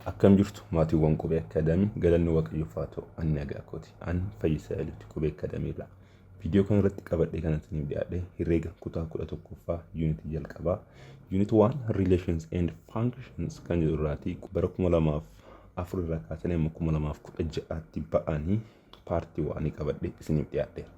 Akkam jirtu, maatiiwwan Qubee Academy? Galanni Waaqayyoof haa ta'u, ani nagaa kooti. Ani Fayyisaa Eluuti, Qubee Academy irraa. Viidiyoo kana irratti qabadhee kan isiniif dhiyaadhe herreega kutaa 11ffaa, yuunitii jalqabaa, unit 1, relations and functions kan jedhu irraatii bara 2004 irraa kaasanii amma 2016tti ba'anii part oneii qabadhee isiniif dhiyaadheera.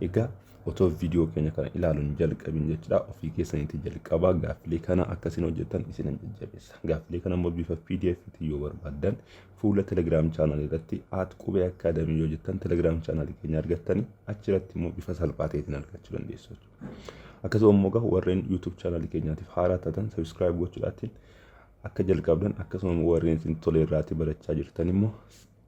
Egaa otoo viidiyoo keenya kana ilaaluun jalqabin jechuudha, ofii keessaniitti jalqabaa gaaffilee kana akkasiin hojjetan isinan jajjabeessa. Gaaffilee kana immoo bifa PDF yoo barbaaddan fuula Telegram channelii irratti @QubeeAcademy yoo jettan Telegram channelii keenya argattanii achirratti immoo bifa salphaa ta'eetiin argachuu dandeessu. Akkasuma immoo gaa warreen YouTube channelii keenyaatiif haaraa taatan subscribe gochuudhaatiin akka jalqabdan, akkasuma immoo warreen isin tole irraatii barachaa jirtan immoo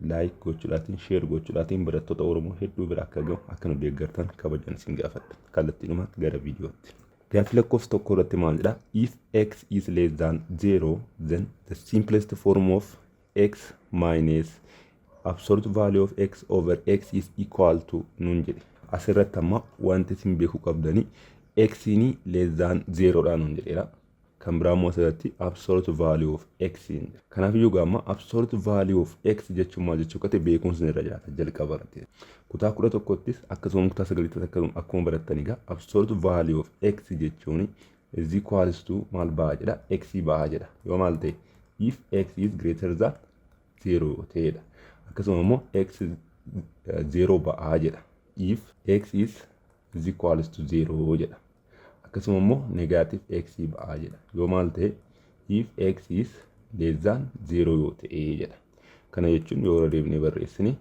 like gochuudhaatiin, share gochuudhaatiin barattoota Oromoo hedduu bira akka gahu akka nu deeggartan kabajan isin gaafadha. Kallattiidhumaatti gara viidiyootti. Gaaffii lakkoofsa 1 irratti maal jedha? If x is less than 0, then the simplest form of x minus absolute value of x over x is equal to nuun jedhe. Asirratti amma wanti isin beekuu qabdanii x ni less than 0 dha nuun jedheera. Kan biraa immoo asirratti absolute value of x. Kanaaf iyyuu gaamma absolute value of x jechuun maal jechuu akka ta'e beekuun isin irra jiraata jalqaba irratti. Kutaa 11ttis akkasuma kutaa sagalittis akkuma barattan, egaa absolute value of x jechuun is equals to maal ba'a jedha? X ba'a jedha. Yoo maal ta'e? If x is greater than 0 ta'edha. Akkasuma immoo x 0 ba'aa jedha. If x is equals to 0 jedha. Akkasuma immoo negative x ba'aa jedha. Yoo maal ta'e? If x is less than 0 yoo ta'e jedha. Kana jechuun yoo irra deebinee barreessine,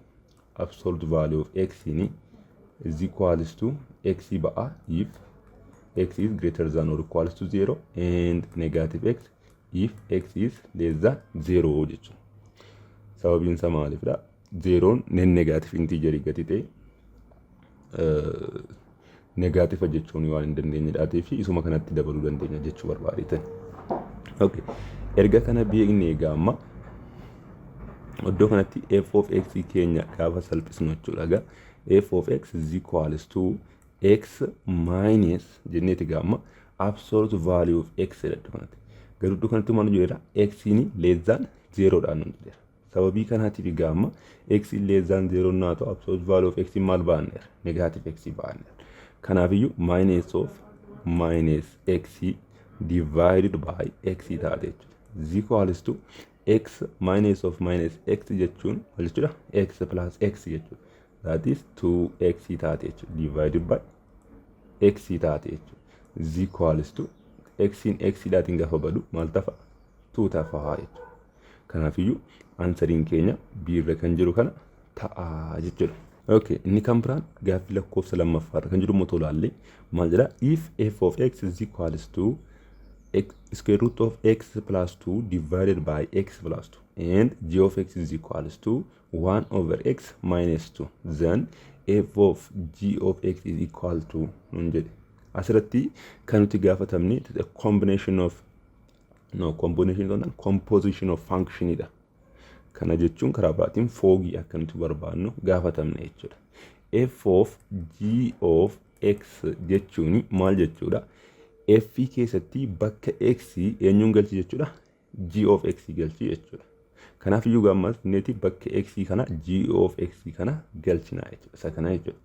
absolute value of x ni is equals to x ba'a if x is greater than or equals to 0 and negative x if x is less than 0 jechuudha. Sababiin isaa maalifidha? Zeeroon non negative integerii gati ta'e negative jechuun waan hin dandeenyedhaatii fi isuma kanatti dabaluu dandeenya jechuu barbaadeetan. Okay. Erga kana beekne, egaa amma iddoo kanatti f of x keenya gaafa salphisnu jechuudha. Egaa f of x is equals to x minus jenneeti, egaa amma absolute value of x jedha iddoo kanatti. Garuu iddoo kanatti maal jedheera? X ni less than 0 dhaan nu jedheera. Sababii kanaatiif egaa amma x less than 0 naa ta'u, absolute value of x maal baanneera? Negative x baanneera. Kanaafiyyuu minus of minus x divided by x taate jechuudha. Is equals to x minus of minus x jechuun maal jechuudha? X plus x jechuudha. That is 2x taate jechuudha. Divided by x taate jechuudha. Is equals to x in x dhaatiin gaafa badu maal tafa? 2 tafa jechuudha. Kanaafiyyuu answeriin keenya B irra kan jiru kana ta'a jechuudha. Okay, inni kan biraan gaaffii lakkoofsa lammaffaarra kan jiru immoo tolaallee maal jedha? If f of x is equals to x square root of x plus 2 divided by x plus 2 and g of x is equals to 1 over x minus 2, then f of g of x is equal to nun jedhe. Asirratti kan nuti gaafatamne the combination of, no, combination ta'uudhaan composition of functionidha. Kana jechuun karaa biraatiin fogii akka nuti barbaannu gaafatamne jechuudha. F of g of x jechuun maal jechuudha? F keessatti bakka x eenyuun galchi jechuudha? G of x galchi jechuudha. Kanaaf iyyuu gammas neeti bakka x kana g of x kana galchina jechuudha. Isa kana jechuudha.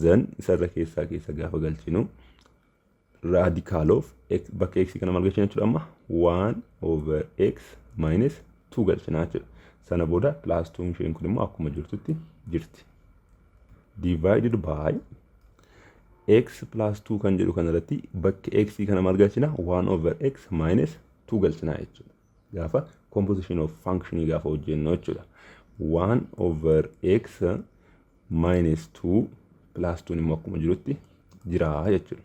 Then isarra keessaa keessa gaafa galchinu, radical of x, bakka x kana maal galchina jechuudha? Amma 1 over x minus 2 galchina jechuudha. Sana booda plus 2 isheen kun immoo akkuma jirtutti jirti. Divided by x plus 2 kan jedhu kanarratti bakka x kana maal galchina? 1 over x minus 2 galchina jechuudha. Gaafa composition of function gaafa hojjennu jechuudha. 1 over x minus 2 plus 2 immoo akkuma jirutti jira jechuudha.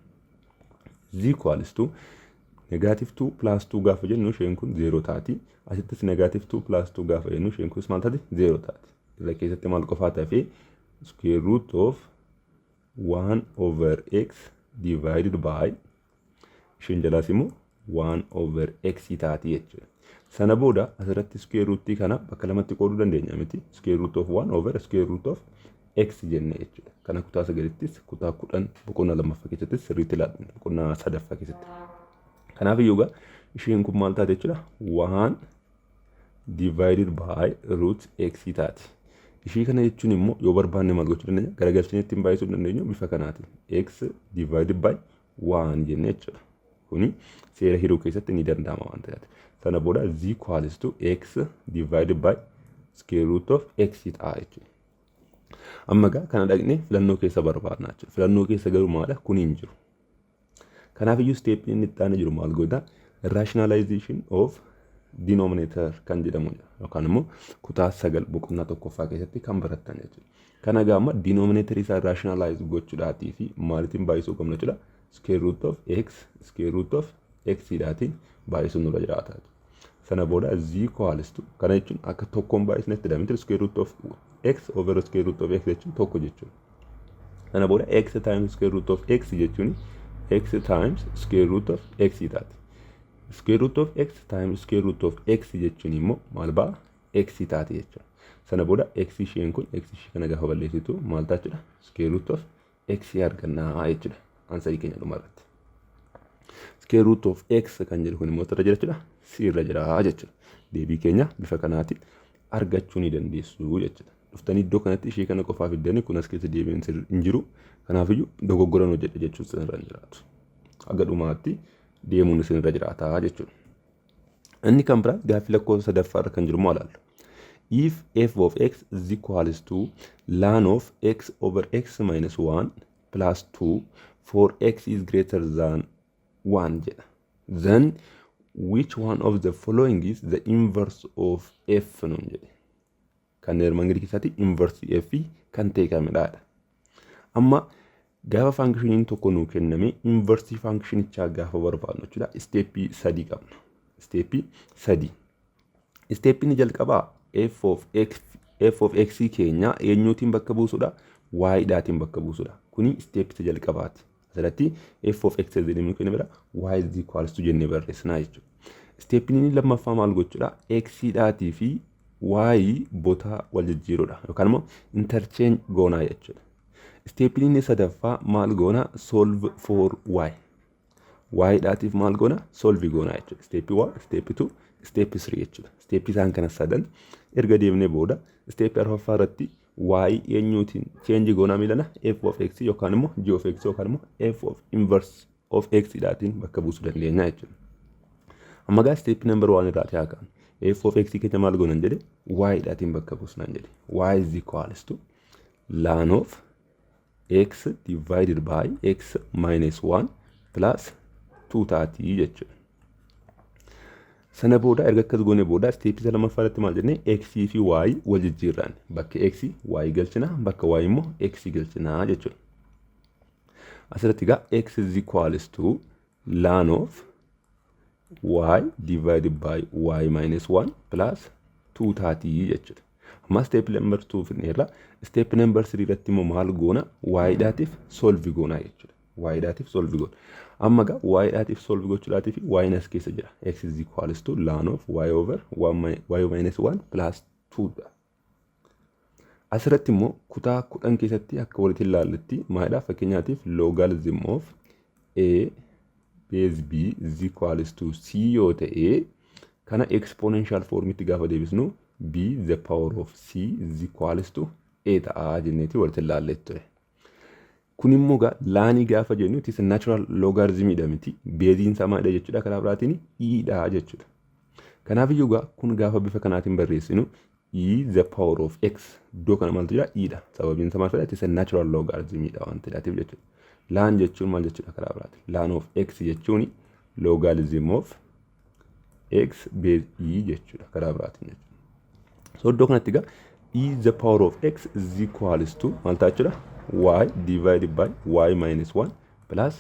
Is equals to negative 2 plus 2 gaafa jennu isheen kun 0 taati. Asittis negative 2 plus 2 gaafa jennu isheen kunis maal taati? 0 taati. Irra keessatti maal qofaa tafee? Square root of 1 over x divided by isheen jalaas immoo 1 over x taati jechuudha. Sana booda asirratti square root kana bakka lamatti qooduu dandeenya miti? Square root of 1 over square root of x jenne jechuudha. Kana kutaa sagalittis, kutaa 10 boqonnaa lammaffaa keessattis sirriitti ilaallu, boqonnaa sadaffaa keessatti. Kanaaf iyyuu egaa isheen kun maal taate jechuudha? 1 divided by root x taati. Ishii kana jechuun immoo yoo barbaanne maal gochuu dandeenya? Garagalchinee ittiin baay'isuu dandeenyu bifa kanaatiin. X divided by 1 jennee jechuudha. Kuni seera hiruu keessatti ni danda'ama waan ta'eef. Sana booda is equals to x divided by square root of x ta'a jechuudha. Amma egaa kana dhaqnee filannoo keessa barbaadna jechuudha. Filannoo keessa garuu maadha? Kun hin jiru. Kanaaf iyyuu stepiin inni itti aanee jiru maal godha? Rationalization of denominator kan jedhamudha. Yookaan immoo kutaa 9 boqonnaa tokkoffaa keessatti kan barattan jechuudha. Kana egaa amma denominator isaa rationalize gochuudhaatii fi maalitiin baay'isuu qabna jechuudha? Square root of x square root of x dhaatiin baay'isuun nurra jiraata. Sana booda is equals to, kana jechuun akka tokkoon baay'isnetti dha miti? Square root of x over square root of x jechuun tokko jechuudha. Sana booda x times square root of x jechuun x times square root of x taati. Square root of x times square root of x jechuun immoo maal ba'a? X taati jechuudha. Sana booda x isheen kun x ishee kana gaafa balleessitu maal ta'a jechuudha? Square root of x argannaa jechuudha. Answerii keenya dhuma irratti. Square root of x kan jedhu kun immoo irra jira jechuudha. C irra jira jechuudha. Deebii keenya bifa kanaatiin argachuu ni dandeessu jechuudha. Dhuftanii iddoo kanatti ishee kana qofaa fiddanii kun as keessa deebiin hin jiru. Kanaafiyyuu dogoggoran hojjedhe jechuun isinirra hin jiraatu. Haga dhumaatti deemuun isinirra jiraata jechuudha. Inni kan biraa gaaffii lakkoofsa sadaffaa irra kan jiru moo ilaallu. If f of x is equals to ln of x over x minus 1 plus 2 for x is greater than 1 jedha. Then which one of the following is the inverse of f nuun jedhe. Kan armaan gadii keessatti inverse f kan ta'e kamidha? Amma gaafa functioniin tokko nuu kenname, inverse functionichaa gaafa barbaadnu jechuudha. Stepii sadii qabna. Stepii sadii. Stepiin jalqabaa f of x keenya eenyuutiin bakka buusudha? Y dhaatiin bakka buusudha. Kuni stepii isa jalqabaati. Asirratti f of x jedhamee kenname y is equals to jennee barreessinaa jechuudha. Stepiin inni lammaffaa maal gochuudha? X dhaatii fi y botaa wal jijjiirudha yookaan immoo interchange goonaa jechuudha. Stepiin inni sadaffaa maal goona? Solve for y. Y dhaatiif maal goona? Solve goonaa jechuudha. Stepii 1, stepii 2, stepii 3 jechuudha. Stepii isaan kana sadan erga deemnee booda stepii arfaffaa irratti y eenyuutiin change goonaa miilana? F of x yookaan immoo g of x yookaan immoo f of inverse of x dhaatiin bakka buusuu dandeenya jechuudha. Amma gaa stepii number 1 irraati haa kaanu. F of x keenya maal goonan jedhe? Y dhaatiin bakka buusnaan jedhe. Y is equals to ln of x divided by x minus 1 plus 2 taatii jechuudha. Sana booda erga akkas goone booda stepii isa lammaffaa irratti maal jennee? X fi y wal jijjiirraan bakka x y galchina, bakka y immoo x galchina jechuudha. Asirratti egaa x is equals to ln of y divided by y minus 1 plus 2 taatii jechuudha. Amma step number 2 fidneerra. Step number 3 irratti immoo maal goona? Y dhaatiif solve goona jechuudha. Y dhaatiif solve goona. Amma egaa y dhaatiif solve gochuudhaatiif y as keessa jira. X is equals to ln of y over y minus 1 plus 2 dha. Asirratti immoo kutaa 10 keessatti akka walitti ilaalletti maalidha? Fakkeenyaatiif logarithm of a base b is equals to c yoo ta'e, kana exponential formitti gaafa deebisnu b the power of c is equals to a ta'a jenneeti walitti ilaallee ture. Kun immoo gaa lnii gaafa jennu it is natural logarithmidha miti? Baseiin isaa maalidha jechuudha? Karaa biraatiin e dha jechuudha. Kanaaf iyyuu gaa kun gaafa bifa kanaatiin barreessinu e the power of x, iddoo kana maaltu jira? E dha. Sababiin isaa maal fedha? It is natural logarithmidha waan ta'eef jechuudha. Ln jechuun maal jechuudha karaa biraatiin? Ln of x jechuun logarithm of x base e jechuudha karaa biraatiin jechuudha. So iddoo kanatti egaa e the power of x is equals to maal ta'a jechuudha? Y divided by y minus 1 plus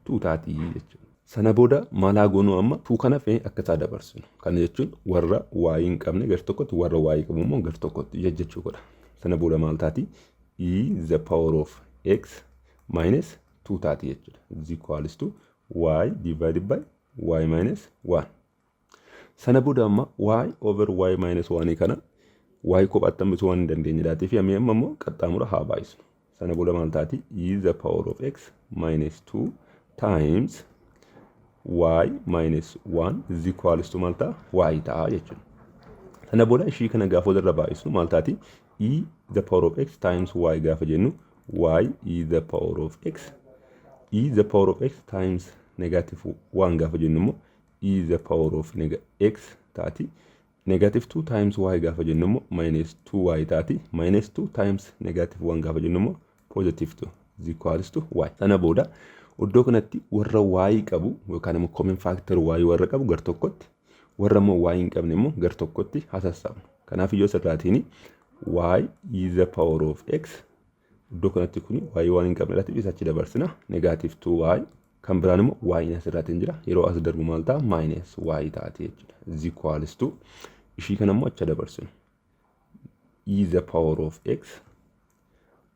2 taatii jechuudha. Sana booda maal haa goonu amma? 2 kana fee akka isaa dabarsinu. Kana jechuun warra y hin qabne gar tokkotti, warra y qabu immoo gar tokkotti jechuu godha. Sana booda maal taati? E the power of x minus 2 taati jechuudha. Is equals to y divided by y minus 1. Sana booda amma y over y minus 1 kana y kophaatti hambisuu waan hin dandeenye fi amma immoo qaxxaamura haa baay'isnu. Sana booda maal taati? E the power of x minus 2 times y minus 1 is equals to maal ta'a? Y ta'a jechuudha. Sana booda ishii kana gaafa walirra baay'isnu maal taati? E the power of x times y gaafa jennu, y e the power of x, e the power of x times negative 1 gaafa jennu immoo e the power of x taati. Negative 2 times y gaafa jennu immoo minus 2y taati. Minus 2 times negative 1 gaafa jennu immoo positive 2 is equals to y. Sana booda iddoo kanatti warra y qabu yookaan immoo common factor y warra qabu gar tokkotti, warra immoo y hin qabne immoo gar tokkotti haasassaabnu. Kanaaf iyyuu asirraatiin y e the power of x, iddoo kanatti kun y waan hin qabne isa achi dabarsina, negative 2y. Kan biraan immoo y asirraatiin jira, yeroo as darbu maal ta'a? Minus y taati jechuudha. Is equals to, ishii kana immoo achi dabarsinu, e the power of x,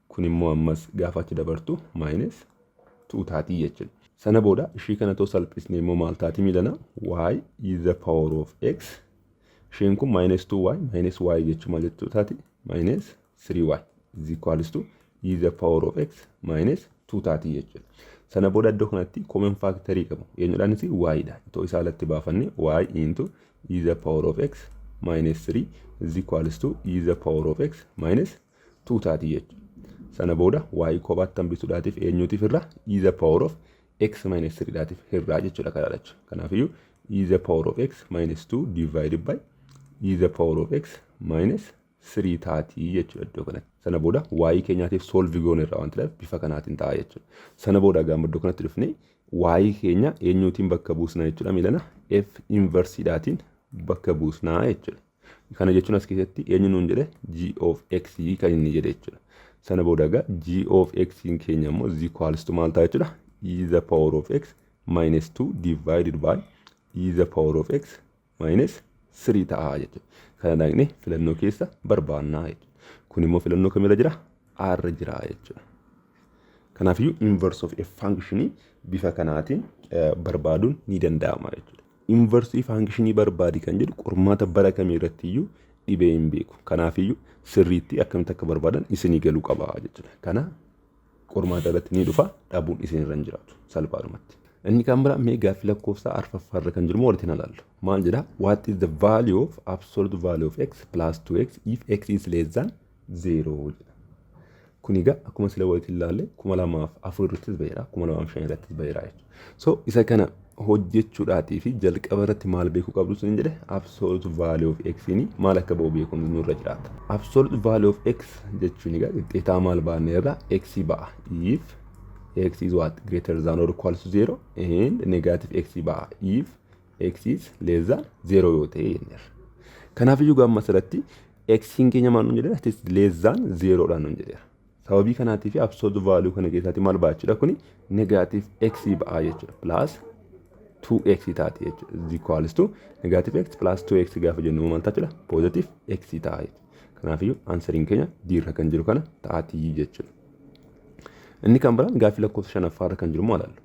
kun immoo ammas gaafa achi dabartu minus 2 taatii jechuudha. Sana booda ishii kana too salphisne immoo maal taati miilana? Y e the power of x, isheen kun minus 2y minus y jechuun maal jechuu taati? Minus 3y is equals to e the power of x minus 2 taatii jechuudha. Sana booda iddoo kanatti common factorii qabu. Eenyudhaanis? Y dha. Itoo isaa alatti baafanne, y into e the power of x minus 3 is equals to e the power of x minus 2 taatii jechuudha. Sana booda y kophaatti hambisuudhaatiif eenyuutiif irraa? E the power of x minus 3 dhaatiif hirraa jechuudha karaa jechuudha. Kanaafiyyuu e the power of x minus 2 divided by e the power of x minus 3 taatii jechuudha iddoo kanatti. Sana booda y keenyaatiif solve goone irraa waan ta'eef bifa kanaatiin ta'a jechuudha. Sana booda gaafa iddoo kanatti dhufne y keenya eenyuutiin bakka buusna jechuudha miilana? F inversiidhaatiin bakka buusnaa jechuudha. Kana jechuun as keessatti eenyu nuun jedhe? G of x kan inni jedhe jechuudha. Sana booda egaa g of x keenya immoo is equals to maal ta'a jechuudha? E the power of x minus 2 divided by e the power of x minus 3 ta'a jechuudha. Kana dhaqnee filannoo keessa barbaannaa jechuudha. Kun immoo filannoo kamirra jira? R jira jechuudha. Kanaafiyyuu inverse of a function bifa kanaatiin barbaaduun ni danda'ama jechuudha. Inverse functionii barbaadi kan jedhu qormaata bara kamii irratti iyyuu dhibee hin beeku. Kanaafiyyuu sirriitti akkamitti akka barbaadan isinii galuu qaba jechuudha. Kana qormaata irratti ni dhufa, dhabuun isinirra hin jiraatu salphaadhumatti. Inni kan biraa mee gaaffii lakkoofsaa arfaffaarra kan jiru moo walitti ilaallu. Maal jedhaa? What is the value of absolute value of x plus 2x if x is less than 0 jedha. Kun egaa akkuma sila walitti ilaalle 2004 irrattis baheera, 2005 irrattis baheera jechuudha. So isa kana hojjechuudhaatii fi jalqaba irratti maal beekuu qabdu sun jedhe? Absolute value of x ni maal akka ba'u beekuun nurra jiraata. Absolute value of x jechuun egaa qixxeetaa maal baanne irraa? X ba'a if x is what? Greater than or equal to 0 and negative x ba'a if x is less than 0 yoo ta'e jenneerra. Kanaaf iyyuu gaamma asirratti x keenya maal nuun jedheera? It is less than 0 dhaan nuun jedheera. Sababii kanaatiif absolute value kana keessaatti maal ba'a jechuudha? Kuni negative x ba'a jechuudha, plus 2x taati jechuudha. Is equals to negative x plus 2x gaafa jennu maal ta'a jechuudha? Positive x ta'a jechuudha. Kanaafiyyuu answeriin keenya D irra kan jiru kana ta'atii jechuudha. Inni kan biraan gaaffii lakkoofsa shanaffaarra kan jiru maal ilaallu?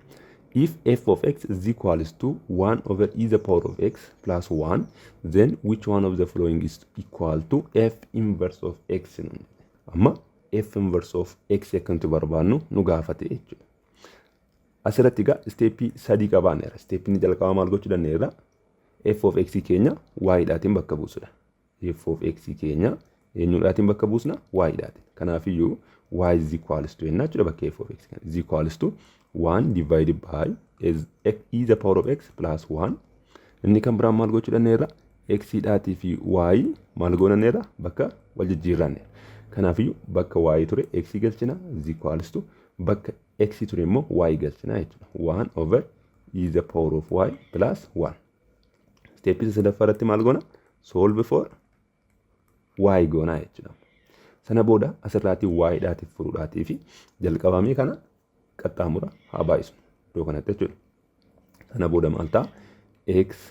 If f of x is equals to 1 over e the power of x plus 1, then which one of the following is equal to f inverse of x? Amma f inverse of x akkamtu barbaannu nu gaafate jechuudha. Asirratti egaa steppii sadii qabaanneera. Steppiin jalqabaa maal gochuu dandeenya? F of x keenya y dhaatiin bakka buusudha. F of x keenya eenyuudhaatiin bakka buusna? Y dhaatiin. Kanaafiyyuu y is equals to jennaa jechuudha bakka f of x kana. Is equals to 1 divided by e the power of x plus 1. Inni kan biraan maal gochuu dandeenya? X dhaatii fi y maal goonanneerra? Bakka wal jijjiirranneera. Kanaafiyyuu bakka y ture x galchina, is equals to, bakka x ture immoo y galchina jechuudha. 1 over e the power of y plus 1. Steppii sadaffaa irratti maal goona? Solve for y goona jechuudha. Sana booda asirraatii y dhaatiif furuudhaatii fi jalqabamee kana qaxxaamura haa baay'isnu iddoo kanatti jechuudha. Sana booda maal ta'a? X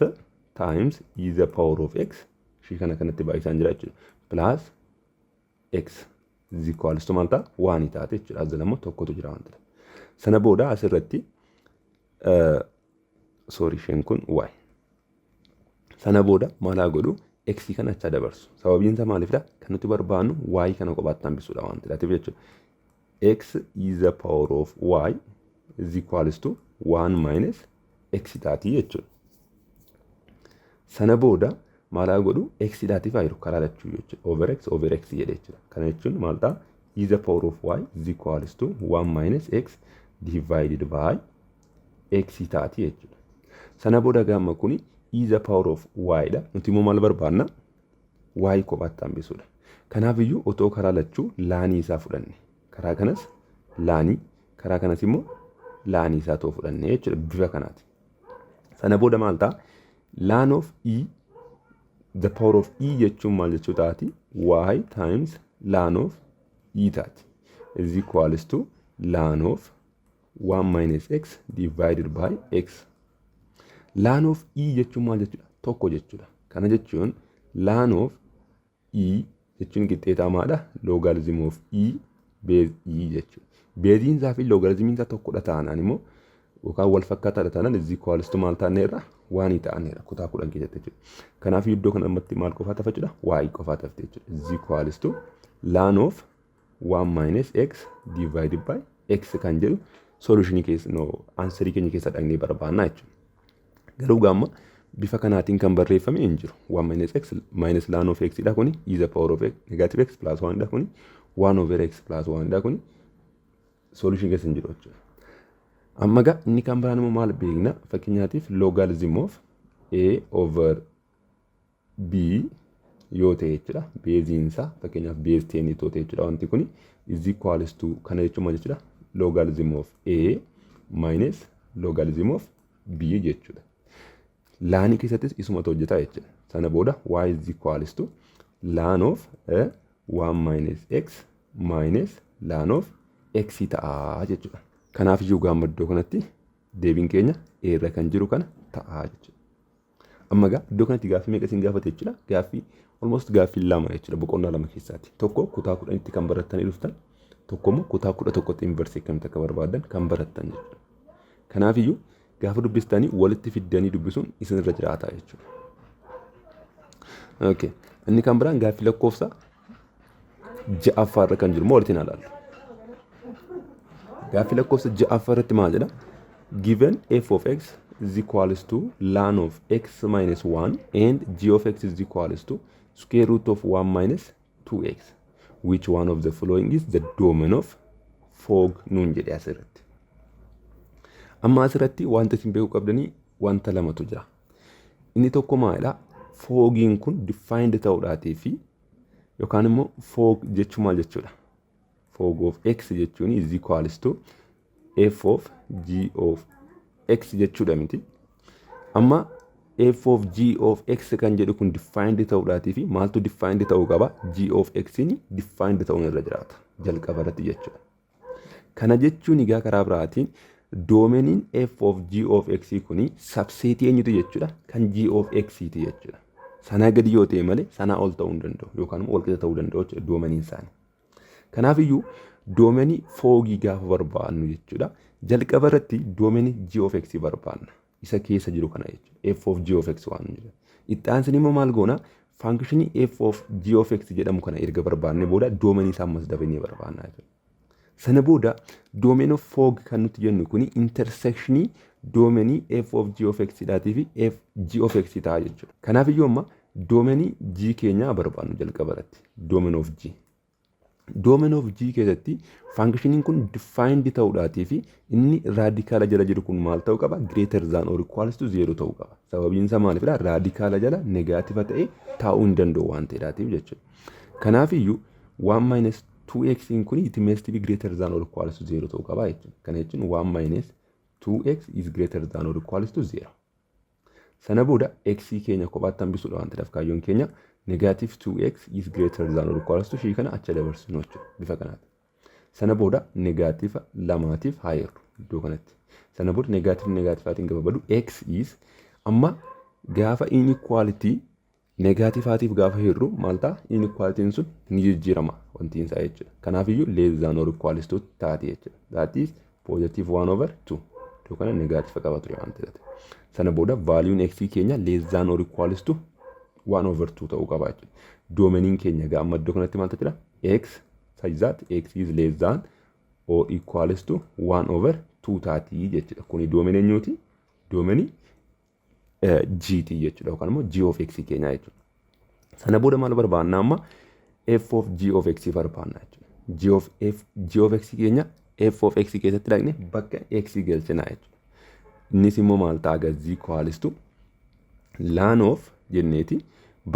times e the power of x, ishii kana kanatti baay'isaan jira jechuudha. Plus x is equals to maal ta'a? One taate jechuudha. As jala immoo tokkotu jira waan ta'eef. Sana booda asirratti, sorry, isheen kun y. Sana booda maal haa godhu? X kana acha dabarsu. Sababiin isaa maaliifidha? Kan nuti barbaannu y kana kophaatti hambisuudha waan ta'eef jechuudha. X e the power of y is equals to 1 minus x taatii jechuudha. Sana booda Maal haa godhu? X dhaatiif haa jiru karaa lachuu jechuudha. Over x over x jedhe jechuudha. Kana jechuun maal ta'a? E the power of y is equals to 1 minus x divided by x taati jechuudha. Sana booda gaamma kuni e the power of y dha. Nuti immoo maal barbaanna? Y kophaatti hambisuudha. Kanaaf iyyuu otoo karaa lachuu ln isaa fudhanne. Karaa kanas ln, karaa kanas immoo ln isaa too fudhanne jechuudha bifa kanaati. Sana booda maal ta'a? Ln of e the power of e jechuun maal jechuu taati? Y times ln of e taati. Is equals to ln of 1 minus x divided by x. Ln of e jechuun maal jechuudha? Tokko jechuudha. Kana jechuun ln of e jechuun qixxeetaa maadha? Logarithm of e base e jechuudha. Baseiin isaa fi logarithmiin isaa tokkodha taanaan immoo, yookaan wal fakkaataadha taanaan, is equals to maal taaneerra? One ta'aneera kutaa 10 keessatti jechuudha. Kanaaf iddoo kana ammatti maal qofaa tafa jechuudha? Y qofaa tafte jechuudha. Is equals to ln of 1 minus x divided by x kan jedhu solutionii keessa, no, answerii keenya keessa dhaqnee barbaanna jechuudha. Garuu gaamma bifa kanaatiin kan barreeffame hin jiru. 1 minus x minus ln of x dha kuni, e the power of x negative x plus 1 dha kuni, 1 over x plus 1 dha kuni, solution keessa hin jiru jechuudha. Amma gaa inni kan biraan immoo maal beekna? Fakkeenyaatiif logarithm of a over b yoo ta'e jechuudha. Baseiin isaa fakkeenyaaf base 10 yoo ta'e jechuudha, wanti kuni is equals to, kana jechuun maal jechuudha? Logarithm of a minus logarithm of b jechuudha. Lnii keessattis isumatu hojjeta jechuudha. Sana booda y is equals to ln of 1 minus x minus ln of x ta'a jechuudha. Kanaaf iyyuu gaamma iddoo kanatti deebiin keenya A irra kan jiru kana ta'a jechuudha. Amma egaa iddoo kanatti gaaffii meeqa isin gaafate jechuudha? Gaaffii almost gaaffii lama jechuudha, boqonnaa lama keessaati. Tokko kutaa 10tti kan barattanii dhuftan, tokko immoo kutaa 11tti inverseii akkamitti akka barbaadan kan barattan jechuudha. Kanaaf iyyuu gaafa dubbistanii walitti fiddanii dubbisuun isinirra jiraata jechuudha. Okay. Inni kan biraan gaaffii lakkoofsa ja'affaa irra kan jiru immoo walitti ilaallu. Gaaffii lakkoofsa ja'affaa irratti maal jedha? Given f of x is equals to ln of x minus 1 and g of x is equals to square root of 1 minus 2x. Which one of the following is the domain of fog nuun jedhe asirratti. Amma asirratti wanta isin beekuu qabdanii wanta lamatu jira. Inni tokko maalidha? Fogiin kun defined ta'uudhaatii fi yookaan immoo fog jechuun maal jechuudha? Fog of x jechuun is equals to f of g of x jechuudha miti? Amma f of g of x kan jedhu kun defined ta'uudhaatii fi maaltu defined ta'uu qaba? G of x ni defined ta'uun irra jiraata jalqaba irratti jechuudha. Kana jechuun egaa karaa biraatiin domainiin f of g of x kuni subsetii eenyutu jechuudha? Kan g of x ti jechuudha. Sanaa gadi yoo ta'e malee sanaa ol ta'uu hin danda'u yookaan immoo walqixa ta'uu danda'u jechuudha domainiin isaanii. Kanaaf iyyuu domainii fogii gaafa barbaannu jechuudha. Jalqaba irratti domainii g of x barbaanna. Isa keessa jiru kana jechuudha. F of g of x waan jedhu. Itti aansanii immoo maal goona? Functionii f of g of x jedhamu kana erga barbaanne booda domainii isaa ammas dabalnee barbaanna jechuudha. Sana booda domain of fog kan nuti jennu kuni intersectionii domainii f of g of x dhaatii fi f g of x ta'a jechuudha. Kanaaf iyyuu amma domainii g keenyaa barbaannu jalqaba irratti. Domain of g. Domain of g keessatti functioniin kun defined ta'uudhaatii fi inni radicala jala jiru kun maal ta'uu qaba? Greater than or equals to zero ta'uu qaba. Sababiin isaa maalifidha? Radicala jala negative ta'e taa'uu hin danda'u waan ta'eedhaatiif jechuudha. Kanaaf iyyuu 1 minus 2x kun it must be greater than or equals to 0 ta'uu qaba jechuudha. Kana jechuun 1 minus 2x is greater than or equals to 0. Sana booda x keenya kophaatti hambisuudha waan ta'eef, kaayyoon keenya negative 2x is greater than or equals to ishii kana acha dabarsinu jechuudha bifa kanaati. Sana booda negative lamaatiif haa hirru iddoo kanatti. Sana booda negative negativeaatiin gaafa badu, x is, amma gaafa inequality negativeaatiif gaafa hirru maal ta'a? Inequalityn sun ni jijjiirama wanti isaa jechuudha. Kanaafiyyuu less than or equals to taati jechuudha. That is positive 1 over 2. Iddoo kana negative qaba ture waan ta'eef. Sana booda valueun x keenya less than or equals to 1 over 2 ta'uu qaba jechuudha. Domainiin keenya egaa amma iddoo kanatti maal ta'a? X such that x is less than or equals to 1 over 2 taatii jechuudha. Kuni domain eenyuuti? Domainii G ti jechuudha yookaan immoo G of X keenya jechuudha. Sana booda maal barbaanna amma? F of G of X barbaanna jechuudha. G of F G of X keenya F of X keessatti dhaqne bakka X galchina jechuudha. Innis immoo maal ta'a? Is equals to ln of jenneeti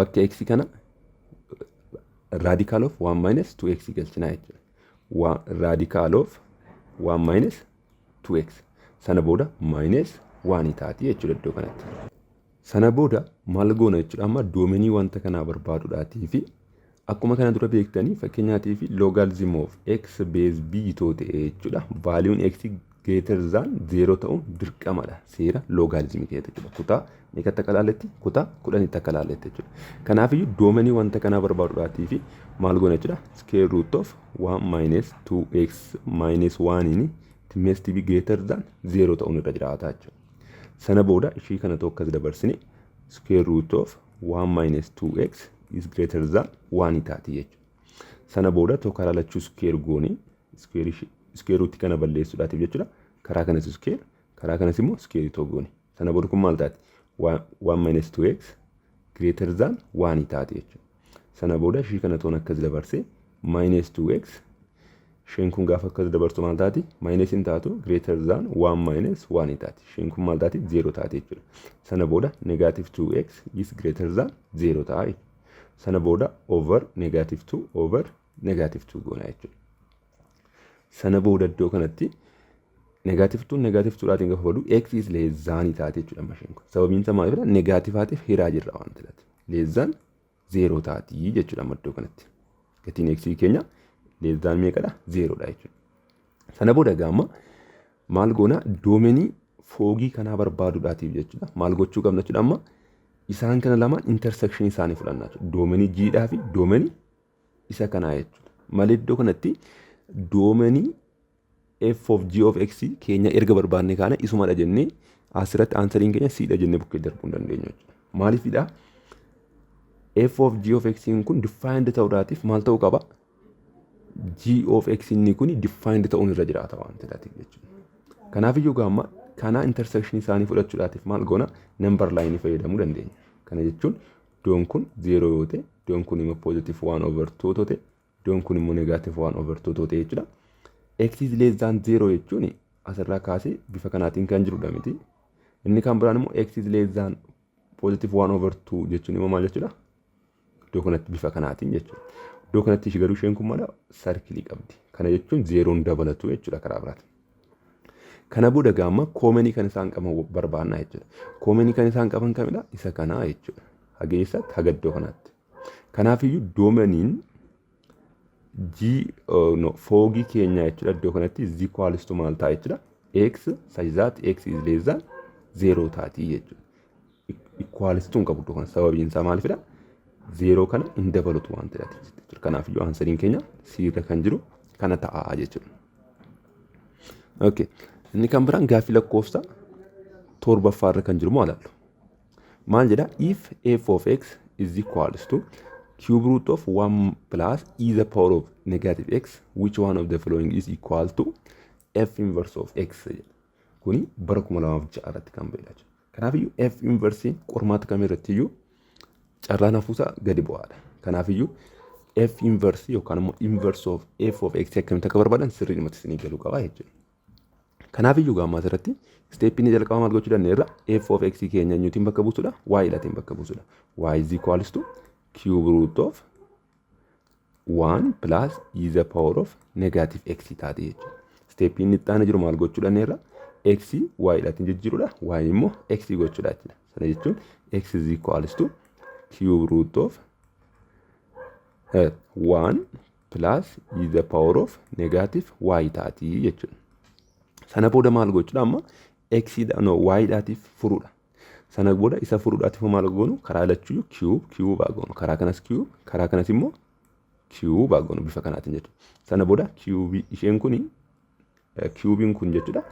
bakka X kana radical of 1 minus 2x galchina jechuudha. Radical of 1 minus 2x sana booda minus 1 taati jechuudha iddoo kanatti. Sana booda maal goona jechuudha? Amma domainii wanta kanaa barbaaduudhaatii fi akkuma kana dura beektanii, fakkeenyaatii fi logarithm of x base b too ta'e jechuudha. Valueun x greater than 0 ta'uun dirqamadha seera logarithmii keessatti jechuudha. Kutaa meeqatti akka ilaalletti? Kutaa 10tti akka ilaalletti jechuudha. Kanaafiyyuu domainii wanta kanaa barbaaduudhaatii fi maal goona jechuudha? Square root of 1 minus 2x minus 1 in must be greater than 0 ta'uun irra jiraata jechuudha. Sana booda ishii kana tokko akkas dabarsine, square root of 1 minus 2x is greater than 1 taati jechuudha. Sana booda tokko karaa lachuu square goone, square root kana balleessuudhaatiif jechuudha. Karaa kanas square, karaa kanas immoo square tokko goone. Sana booda kun maal taati? 1 minus 2x greater than 1 taati jechuudha. Sana booda ishii kana toon akkas dabarse, minus 2x, isheen kun gaafa akkas dabarsu maal taati? Minus hin taatu, greater than 1 minus 1 taati. Isheen kun maal taati? 0 taati jechuudha. Sana booda negative 2x is greater than 0 ta'a jechuudha. Sana booda over negative 2 over negative 2 goona jechuudha. Sana booda iddoo kanatti negative 2 negative 2 dhaatiin gaafa badu, x is less than taati jechuudha isheen kun. Sababiin isaa maaliifidha? Negativeaatiif hiraa jirra waan ta'eef. Less than 0 taati jechuudha iddoo kanatti. Gatiin x keenya less than meeqadha? 0dha jechuudha. Sana booda gaama maal goona? Domainii fogii kanaa barbaaduudhaatiif jechuudha. Maal gochuu qabna jechuudha? Amma isaan kana lamaan intersection isaanii fudhannaa jechuudha. Domainii G dhaa fi domainii isa kanaa jechuudha. Malee iddoo kanatti domainii f of g of x keenya erga barbaanne kaana isumadha jennee asirratti answeriin keenya C dha jennee bukkee darbuu hin dandeenyu jechuudha. Maaliifidha? F of g of x kun defined ta'uudhaatiif maal ta'uu qaba? G of x inni kun defined ta'uun irra jiraata waan ta'eef jechuudha. Kanaaf iyyuu gaamma kana intersection isaanii fudhachuudhaatiif maal goona? Number line fayyadamuu dandeenya. Kana jechuun iddoon kun 0 yoo ta'e, iddoon kun immoo positive 1 over 2 yoo ta'e, iddoon kun immoo negative 1 over 2 yoo ta'e jechuudha. X is less than 0 jechuun asirraa kaasee bifa kanaatiin kan jirudha miti. Inni kan biraan immoo x is less than positive 1 over 2 jechuun immoo maal jechuudha? Iddoo kanatti bifa kanaatiin jechuudha. Iddoo kanatti ishee garuu isheen kun maal circleii qabdi. Kana jechuun zeroon dabalatu jechuudha karaa biraati. Kana booda gaamma commonii kan isaan qaban barbaannaa jechuudha. Commonii kan isaan qaban kamidha? Isa kanaa jechuudha. Haga eessaatti? Haga iddoo kanaatti. Kanaafiyyuu domainiin G, no, fogii keenya jechuudha iddoo kanatti is equals to maal ta'a jechuudha? X such that x is less than 0 taati jechuudha. Equals to hin qabu iddoo kana, sababiin isaa maalifidha? Zero kana hin dabalatu waan ta'eef jechuudha. Kanaafiyyuu answeriin keenya C irra kan jiru kana ta'a jechuudha. Okay. Inni kan biraan gaaffii lakkoofsa torbaffaa irra kan jiru moo ilaallu. Maal jedha? If f of x is equals to cube root of 1 plus e the power of negative x, which one of the following is equal to f inverse of x jedha. Kuni bara 2006 irratti kan ba'edha. Kanaafiyyuu f inverse qormaata kam irratti iyyuu carraan hafuusaa gadi bu'aadha. Kanaafiyyuu f inverse yookaan immoo inverse of f of x akkamitti akka barbaadan sirriidhumatti isinii galuu qaba jechuudha. Kanaafiyyuu gaammaa asirratti stepiin jalqaba maal gochuu dandeenya? F of x keenya eenyuutiin bakka buusudha? Y dhaatiin bakka buusudha. Y is equals to cube root of 1 plus e the power of negative x taate jechuudha. Stepiin inni itti aanee jiru maal gochuu dandeenya? X y dhaatiin jijjiirudha. Y immoo x gochuudha jechuudha. Sana jechuun x is equals to cube root of 1 plus e the power of negative y taati jechuudha. Sana booda maal gochuudha amma? X no, y dhaatiif furuudha. Sana booda isa furuudhaatiif maal goonu? Karaa lachuu cube cube haa goonu. Karaa kanas cube, karaa kanas immoo cube haa goonu bifa kanaatiin jechuudha. Sana booda cube isheen kuni, cubeiin kun jechuudha.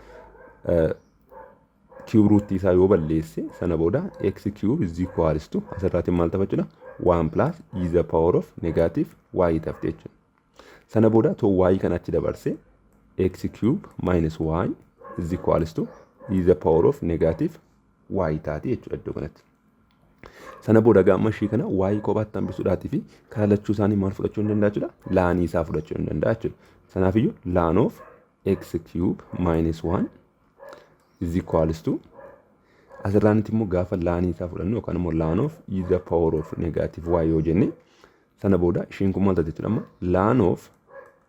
Cube root isaa yoo balleesse, sana booda x cube is equals to asirraatiin maal ta'a jechuudha? 1 plus e the power of negative y tafte jechuudha. Sana booda too y kan achi dabarse, x cube minus y is equals to e the power of negative y taati jechuudha iddoo kanatti. Sana booda gaama ishii kana y kophaatti hambisuudhaatii fi karaa lachuu isaanii maal fudhachuu hin danda'a jechuudha? Ln isaa fudhachuu hin danda'a jechuudha. Sanaafiyyuu ln of x cube minus 1 is equals to, asirraanitti immoo gaafa ln isaa fudhannu yookaan immoo ln of e the power of negative y yoo jenne, sana booda ishiin kun maal taate jechuudha? Amma ln of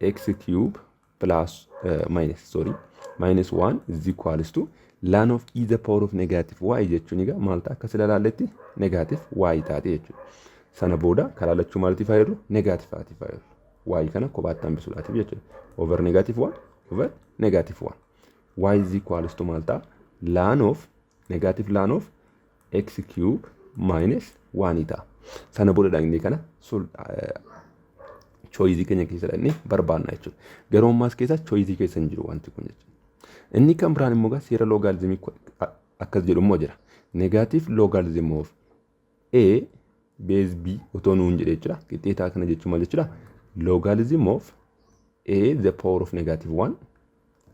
x cube plus minus, sorry, minus 1 is equals to ln of e the power of negative y jechuun egaa maal ta'a? Akka sila ilaalletti negative y taate jechuudha. Sana booda karaa lachuu maaliif fayyadu? Negative haatiif fayyadu. Y kana kophaatti hambisuudhaatiif jechuudha. Over negative 1 over negative 1. Y is equals to maal ta'a? Ln of negative ln of x cube minus 1 ta'a. Sana booda dhaqnee kana choice keenya keessa dhaqnee barbaanna jechuudha. Garuu ammaas keessa choice keessa hin jiru wanti kun jechuudha. Inni kan biraan immoo seera logarithmii akkas jedhu immoo jira. Negative logarithm of a base b otoo nuun jedhe jechuudha. Qixxeetaa kana jechuun maal jechuudha? Logarithm of a the power of negative 1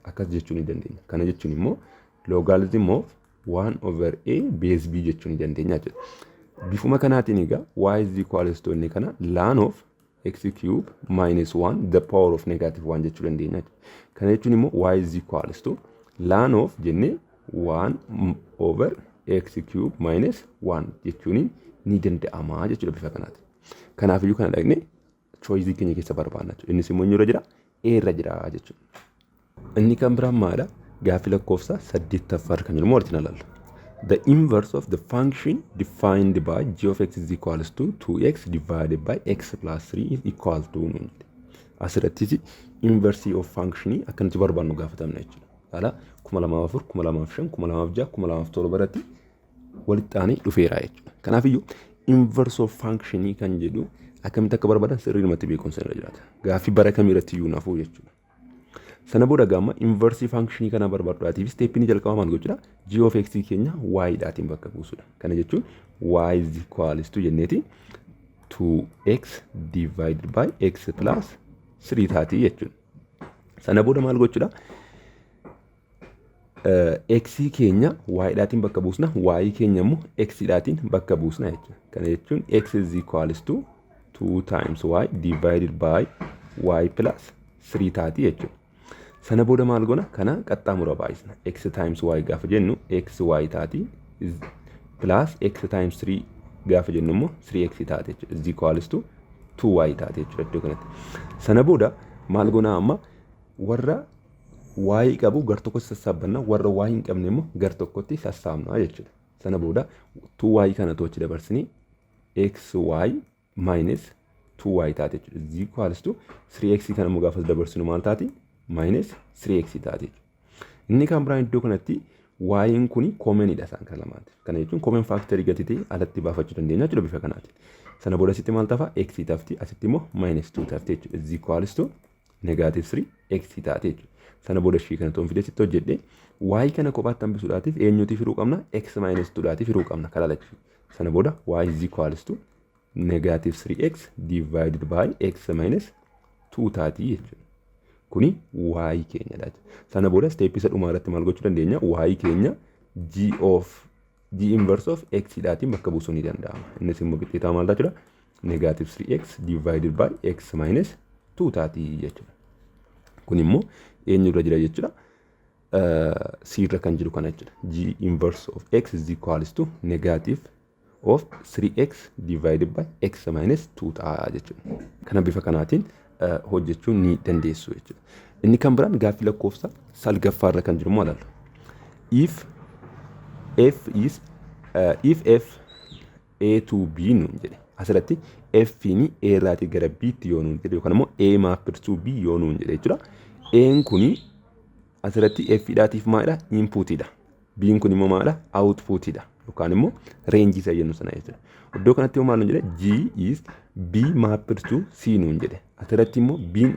akkas jechuu ni dandeenya. Kana jechuun immoo logarithm of 1 over a base b jechuu ni dandeenya jechuudha. Bifuma kanaatiin egaa y is equals to inni kana ln of x cube minus 1 the power of negative 1 jechuu dandeenya jechuudha. Kana jechuun immoo y is equals to ln of jennee 1 over x cube minus 1 jechuun ni danda'ama jechuudha bifa kanaatiin. Kanaafiyyuu kana dhaqnee choice keenya keessa barbaanna jechuudha. Innis immoo eenyurra jira? A irra jira jechuudha. Inni kan biraan maalidha? Gaaffii lakkoofsa saddeettaffaa kan jedhamu walitti ilaalla. The inverse of the function defined by g of x is equals to 2x divided by x plus 3 is equal to nuun jedhe. Asirrattis inverse of functionii akka nuti barbaannu gaafatamna jechuudha. Haala 2004, 2005, 2006, 2007 irratti walitti aanee dhufeera jechuudha. Kanaafiyyuu inverse of functionii kan jedhu akkamitti akka barbaadan sirriidhumatti beekumsa irra jiraata. Gaaffii bara kamii irratti iyyuu nafuu jechuudha. Sana booda gaama inverse functionii kana barbaaduudhaatiif stepiin jalqaba maal gochuudha? G of x keenya y dhaatiin bakka buusudha. Kana jechuun y is equals to jenneeti 2x divided by x plus 3 taatii jechuudha. Sana booda maal gochuudha? X keenya y dhaatiin bakka buusna, y keenya immoo x dhaatiin bakka buusna jechuudha. Kana jechuun x is equals to 2 times y divided by y plus 3 taatii jechuudha. Sana booda maal goona? Kana qaxxaamura baay'isna. X times y gaafa jennu x y taati, plus x times 3 gaafa jennu immoo 3x taate jechuudha. Is equals to 2y taate jechuudha iddoo kanatti. Sana booda maal goona? Amma warra y qabu gar tokkotti sassaabbanna, warra y hin qabne immoo gar tokkotti sassaabna jechuudha. Sana booda 2y kana tochi dabarsinii xy minus 2y taate jechuudha. Is equals to 3x kana immoo gaafa dabarsinu maal taati? Minus 3x taate jechuudha. Inni kan biraan iddoo kanatti y'n kuni commonidha isaan kana lamaati. Kana jechuun common factorii gati ta'e alatti baafachuu dandeenya jechuudha bifa kanaatiin. Sana booda asitti maal tafa? X tafti, asitti immoo minus 2 tafti jechuudha. Is equals to negative 3 x taate jechuudha. Sana booda ishii kana toon fidee sitti hojjedhe, y kana kophaatti hambisuudhaatiif eenyuutiif hiruu qabna? X minus 2 dhaatiif hiruu qabna karaa lachuu. Sana booda y is equals to negative 3x divided by x minus 2 taatii jechuudha. Kuni y keenyadha. Sana booda step isa dhumaa irratti maal gochuu dandeenya? Y keenya g of g inverse of x dhaatiin bakka buusuu ni danda'ama. Innis immoo qixxeetaa maal jechuudha? Negative 3x divided by x minus 2 taatii jechuudha. Kun immoo eenyurra jira jechuudha? C irra kan jiru kana jechuudha. G inverse of x is equals to negative of 3x divided by x minus 2 ta'a jechuudha. Kana bifa kanaatiin hojjechuu ni dandeessu jechuudha. Inni kan biraan gaaffii lakkoofsa salgaffaa irra kan jiru immoo ilaallu. If f a to b nuun jedhe, asirratti f ni a irraatii gara b tti yoo nuun jedhe yookaan immoo a mapped to b yoo nuun jedhe jechuudha. A'n kuni asirratti f dhaatiif maalidha? Inputidha. B'n kun immoo maalidha? Outputidha. Yookaan immoo range isa jennu sana jechuudha. Iddoo kanatti immoo maal nuun jedhe? G is B mapped to C nuun jedhe. Asirratti immoo B'n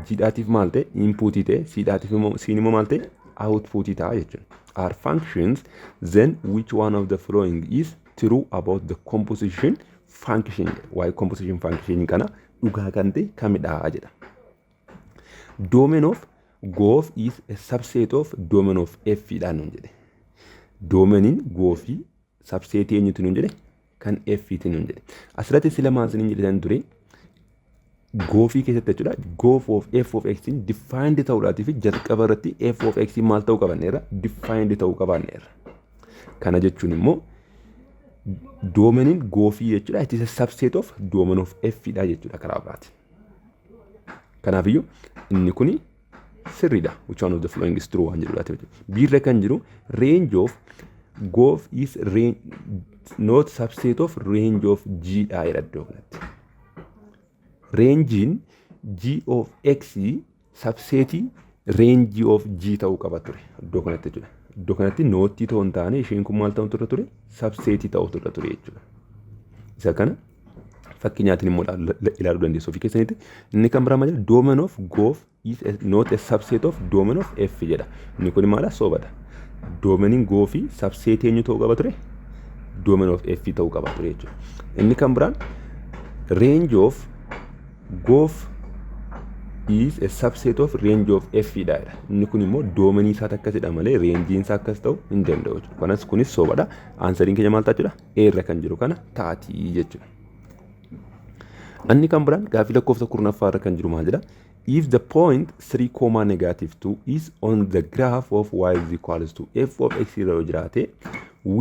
G dhaatiif maal ta'e? Inputii ta'e, C dhaatiif immoo, C immoo maal ta'e? Outputii ta'a jechuudha. Are functions, then which one of the following is true about the composition function? Waa'ee composition function kana dhugaa kan ta'e kamidha jedha. Domain of gof is a subset of domain of f dhaan nuun jedhe. Domainiin goofii subsetii eenyuti nuun jedhe? Kan F ti nuun jedhe. Asirratti sila maal isiniin jedhan ture? Goofii keessatti jechuudha. Goof of f of x defined ta'uudhaatii fi jalqaba irratti f of x maal ta'uu qabanneerra? Defined ta'uu qabaanneerra. Kana jechuun immoo domainiin goofii jechuudha. It is a subset of domain of f dha jechuudha karaa biraatiin. Kanaafiyyuu inni kuni sirriidha. Which one of the following is true waan jedhudha. Biirra kan jiru range of gof is range, not subset of range of g dha jedha iddoo kanatti. Rangeiin g of x subsetii range of g ta'uu qaba ture iddoo kanatti jechuudha. Iddoo kanatti notii ta'uu hin taane, isheen kun maal ta'uu turre ture? Subsetii ta'uu turre ture jechuudha. Isa kana fakkeenyaatiin immoo ilaaluu dandeessu ofii keessanitti. Inni kan biraa maal jedha? Domain of gof is not a subset of domain of f jedha. Inni kun maala? Sobadha. Domainiin goofii subsetii eenyu ta'uu qaba ture? Domain of f ta'uu qaba ture jechuudha. Inni kan biraan range of gof is a subset of range of f dha jedha. Inni kun immoo domainii isaati akkasidha malee rangeiin isaa akkas ta'uu hin danda'u jechuudha. Kanas kunis sobadha. Answeriin keenya maal ta'a jechuudha? A irra kan jiru kana taatii jechuudha. Inni kan biraan gaaffii lakkoofsa 10ffaa irra kan jiru maal jedha? If the point 3 comma negative 2 is on the graph of y is equals to f of x irra yoo jiraate,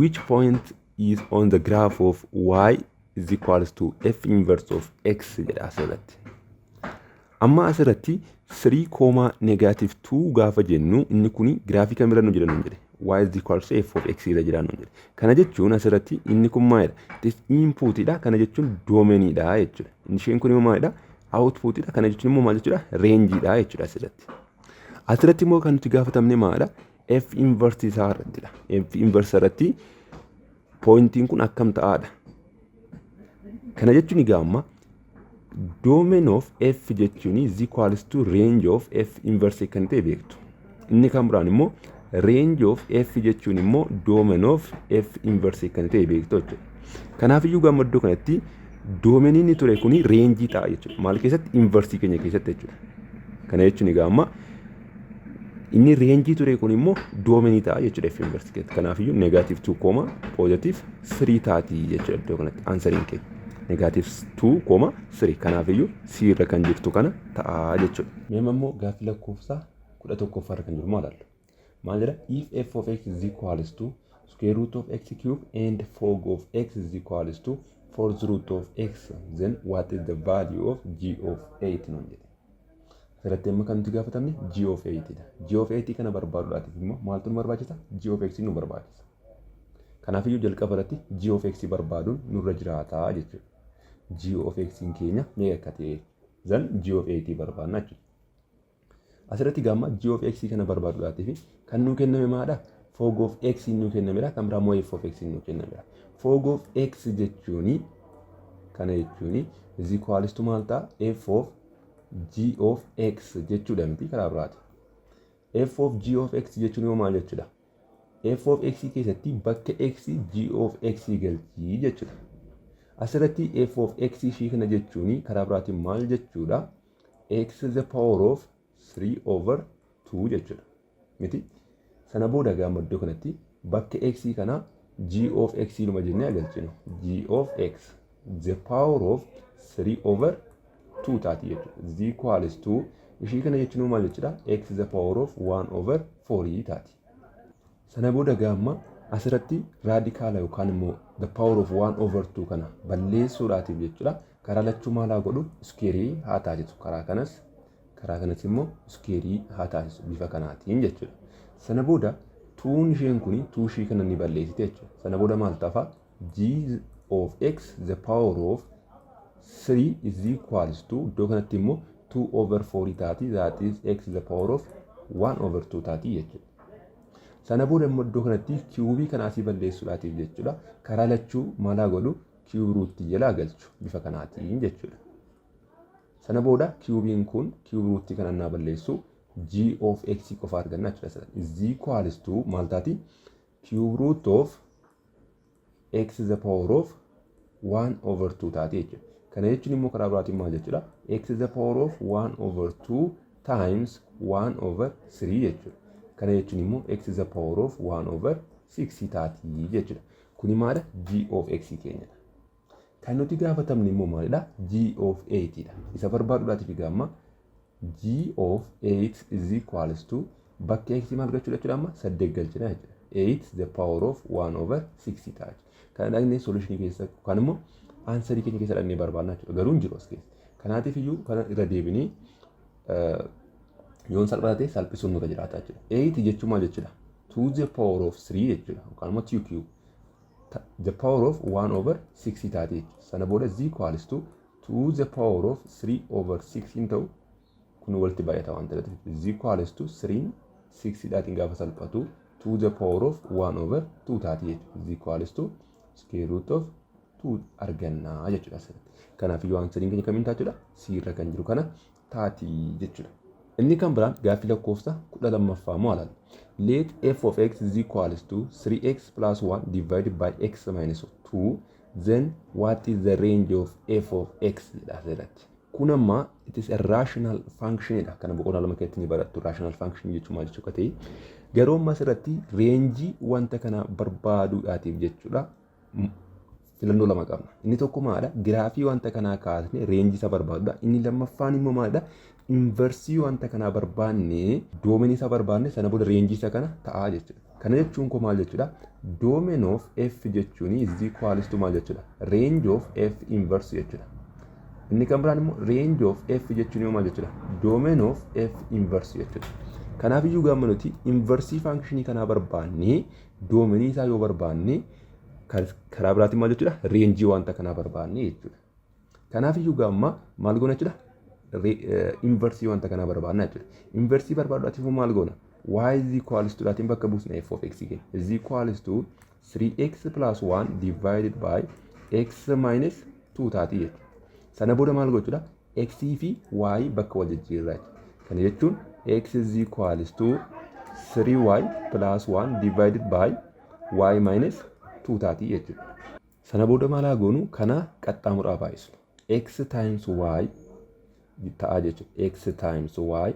which point is on the graph of y is equals to f inverse of x jedha asirratti. Amma asirratti 3 comma negative 2 gaafa jennu, inni kuni giraafii kamirra nu jira nuun jedhe? Y is equals to f of x irra jira nuun jedhe. Kana jechuun asirratti inni kun maalidha? This inputidha. Kana jechuun domainiidha jechuudha. Isheen kun immoo maalidha? Outputidha. Kana jechuun immoo maal jechuudha? Rangeiidha jechuudha asirratti. Asirratti immoo kan nuti gaafatamne maalidha? F inverse isaa irrattidha. F inverse irratti pointiin kun akkam ta'aadha? Kana jechuun egaa amma domain of f jechuun is equals to range of f inverse kan ta'e beektu. Inni kan biraan immoo range of f jechuun immoo domain of f inverse kan ta'e beektu jechuudha. Kanaafiyyuu gama iddoo kanatti domainiin inni ture kuni rangeii ta'a jechuudha. Maal keessatti? Inversii keenya keessatti jechuudha. Kana jechuun egaa amma inni rangeii ture kun immoo domainii ta'a jechuudha f inverse keessatti. Kanaafiyyuu negative 2 comma positive 3 taati jechuudha iddoo kanatti answeriin keenya. Negative 2 comma 3, kanaafiyyuu C irra kan jirtu kana ta'a jechuudha. Mee immoo gaaffii lakkoofsaa 11ffaa irra kan jiru maal ilaallu? Maal jedha? If f of x is equals to square root of x cube and fog of x is equals to fourth root of x, then what is the value of g of 8 nuun jedhe. Asirratti amma kan nuti gaafatamne g of 8 dha. G of 8 kana barbaaduudhaatiif immoo maaltu nu barbaachisa? G of x nu barbaachisa. Kanaafiyyuu jalqaba irratti g of x barbaaduun nurra jiraataa jechuudha. G of x keenya meeqa akka ta'e, then g of 8 barbaadna jechuudha. Asirratti gaamma g of x kana barbaaduudhaatiif kan nuu kenname maadha? Fog of x nuu kennamedha. Kan biraa immoo f of x nuu kennamedha. Fog of x jechuuni, kana jechuuni is equals to maal ta'a? F of g of x jechuudha miti karaa biraati? F of g of x jechuun immoo maal jechuudha? F of x keessatti bakka x g of x galchii jechuudha. Asirratti f of x ishii kana jechuun karaa biraatiin maal jechuudha? X the power of 3 over 2 jechuudha. Miti? Sana booda gaafa iddoo kanatti bakka x kana g of x luma jennee galchinu. G of x the power of 3 over 2 taati jechuudha. Is equals to ishii kana jechuun maal jechuudha? X the power of 1 over 4 taati. Sana booda gaamma asirratti radicala yookaan immoo the power of 1 over 2 kana balleessuudhaatiif jechuudha. Karaa lachuu maal haa godhu? Squareii haa taasisu. Karaa kanas immoo squareii haa taasisu bifa kanaatiin jechuudha. Sana booda twon isheen kuni two ishii kana ni balleessite jechuudha. Sana booda maal ta'a? G of x the power of 3 is equals to iddoo kanatti immoo 2 over 4 taati, that is x the power of 1 over 2 taati jechuudha. Sana booda immoo iddoo kanatti cubeii kana asii balleessuudhaatiif jechuudha. Karaa lachuu maal haa godhu? Cube rootii jalaa galchu bifa kanaatiin jechuudha. Sana booda cubeiin kun cube rootii kana naa balleessu, g of x qofa arganna jechuudha. Is equals to maal taati? Cube root of x the power of 1 over 2 taati jechuudha. Kana jechuun immoo karaa biraatiin maal jechuudha? X the power of 1 over 2 times 1 over 3 jechuudha. Kana jechuun immoo x the power of 1 over 6 taatii jechuudha. Kuni maala? G of x keenyadha. Kan nuti gaafatamne immoo maalidha? G of 8 dha. Isa barbaaduudhaatiif egaa amma g of 8 is equals to bakka x maal galchuudha jechuudha? Amma 8 galchina jechuudha. 8 the power of 1 over 6 ta'a. Kana dhaqnee solutionii keessa yookaan immoo answerii keenya keessa dhaqnee barbaadna jechuudha. Garuu hin jiru as keessa. Kanaatiif iyyuu kana irra deebinee yoon salphate salphisuun nurra jiraata jechuudha. 8 jechuun maal jechuudha? 2 the power of 3 jechuudha. Yookaan immoo 2 cube. The power of 1 over 6 taate jechuudha. Sana booda is equals to 2 the power of 3 over 6 hin ta'u, kun walitti baay'ata waan ta'eef, is equals to 3 6 dhaatiin gaafa salphatu 2 the power of 1 over 2 taati jechuudha. Is equals to square root of 2 argannaa jechuudha asirratti. Kanaaf iyyuu answeriin keenya kamiin ta'a jechuudha? C irra kan jiru kana taati jechuudha. Inni kan biraan gaaffii lakkoofsa 12ffaa moo alaalla. Let f of x is equals to 3x plus 1 divided by x minus 2, then what is the range of f of x jedha asirratti. Kun amma it is a rational function dha. Kana boqonnaa 2 keessatti ni barattu, rational function jechuun maal jechuu akka ta'e. Garuu amma asirratti rangeii wanta kana barbaaduudhaatiif jechuudha. Filannoo lama qabna. Inni tokko maalidha? Giraafii wanta kanaa kaasnee rangeii isa barbaadudha. Inni lammaffaan immoo maalidha? Inversii wanta kanaa barbaanne, domainii isa barbaanne, sana booda rangeii isa kana ta'aa jechuudha. Kana jechuun koo maal jechuudha? Domain of f jechuun is equals to maal jechuudha? Range of f inverse jechuudha. Inni kan biraan immoo range of f jechuun immoo maal jechuudha? Domain of f inverse jechuudha. Kanaaf iyyuu gaafa nuti inversii functionii kanaa barbaanne, domainii isaa yoo barbaanne, karaa biraatiin maal jechuudha? Rangeii wanta kanaa barbaanne jechuudha. Kanaaf iyyuu gaamma maal goona jechuudha? Inversii wanta kanaa barbaanna jechuudha. Inversii barbaaduudhaatiif maal goona? Y is equals to dhaatiin bakka buusna f of x keenya. Is equals to 3x plus 1 divided by x minus 2 taati jechuudha. Sana booda maal gochuudha? X fi y bakka wal jijjiirraa jechuudha. Kana jechuun x is equals to 3y plus 1 divided by y minus 2 taati jechuudha. Sana booda maal haa goonu? Kana qaxxaamuraa baay'isnu. X times y ta'a jechuudha. X times y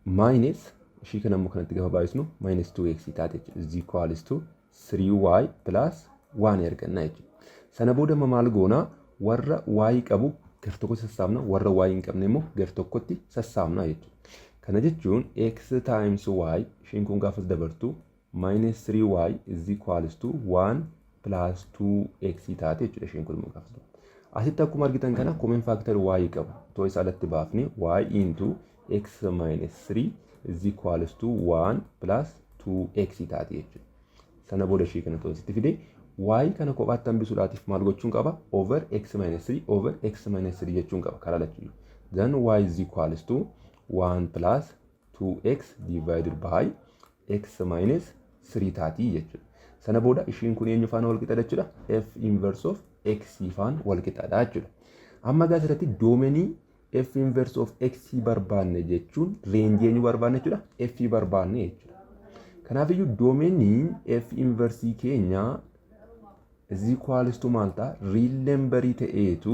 minus ishii kana immoo kanatti gaafa baay'isnu minus 2x taate jechuudha. Is equals to 3y plus 1 arganna jechuudha. Sana booda maal goona? Warra y qabu gar tokkotti sassaabna, warra y hin qabne immoo gar tokkotti sassaabna jechuudha. Kana jechuun x times y, ishiin kun gaafas dabartu minus 3y is equals to 1 plus 2x taate jechuudha, isheen kun immoo gaafas dabartu. Asitti akkuma argitan kana common factor y qabu. Otoo isa alatti baafne y into x minus 3 is equals to 1 plus 2x taate jechuudha. Sana booda ishee kana toositti fide, y kana kophaatti hambisuudhaatiif maal gochuun qaba? Over x minus 3 over x minus 3 jechuun qaba karaa lachuu. Then y is equals to 1 plus 2x divided by x minus 3 taatii jechuudha. Sana booda ishiin kun eenyu faana wal qixa jechuudha? F inverse of x faana wal qixadha jechuudha. Amma gaa asirratti domainii f inverse of x barbaanne jechuun rangeii eenyu barbaanne jechuudha? F barbaanne jechuudha. Kanaafiyyuu domainiin f inversii keenya is equals to maal ta'a? Real numberii ta'eetu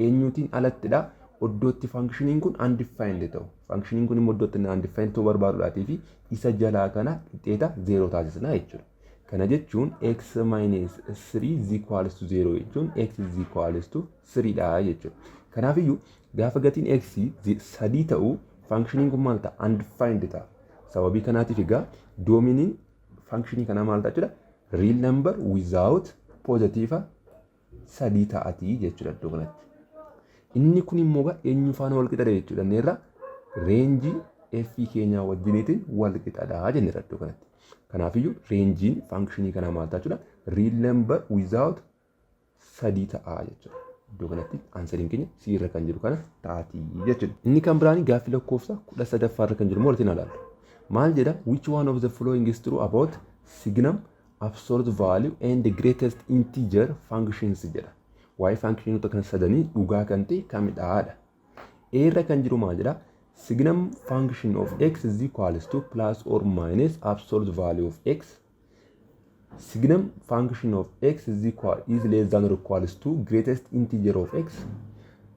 eenyuutiin alattidha? Iddootti functioniin kun undefined ta'u. Functioniin kun immoo iddootti undefined ta'uu barbaaduudhaatii fi isa jalaa kana qixxeeta 0 taasisna jechuudha. Kana jechuun x minus 3 is equals to 0 jechuun x is equals to 3 dha jechuudha. Kanaafiyyuu gaafa gatiin x 3 ta'u functioniin kun maal ta'a? Undefined ta'a. Sababii kanaatiif egaa domainiin functionii kanaa maal ta'a jechuudha? Real number without positive 3 ta'atii jechuudha iddoo kanatti. Inni kun immoo egaa eenyu faana wal qixadha jechuudha? Inni irra rangeii f keenyaa wajjiniitiin wal qixadha jenneerra iddoo kanatti. Kanaafiyyuu rangeiin functionii kanaa maal ta'a jechuudha? Real number without 3 ta'a jechuudha. Iddoo kanatti answeriin keenya C irra kan jiru kana taatii jechuudha. Inni kan biraan gaaffii lakkoofsa 13ffaa irra kan jiru immoo walitti ilaallu. Maal jedha? Which one of the following is true about signum, absolute value and the greatest integer functions jedha. Waa'ee functionoota kana sadanii dhugaa kan ta'e kamidhaadha? A irra kan jiru maal jedha? Signum function of x is equals to plus or minus absolute value of x. Signum function of x is equal is less than or equals to greatest integer of x.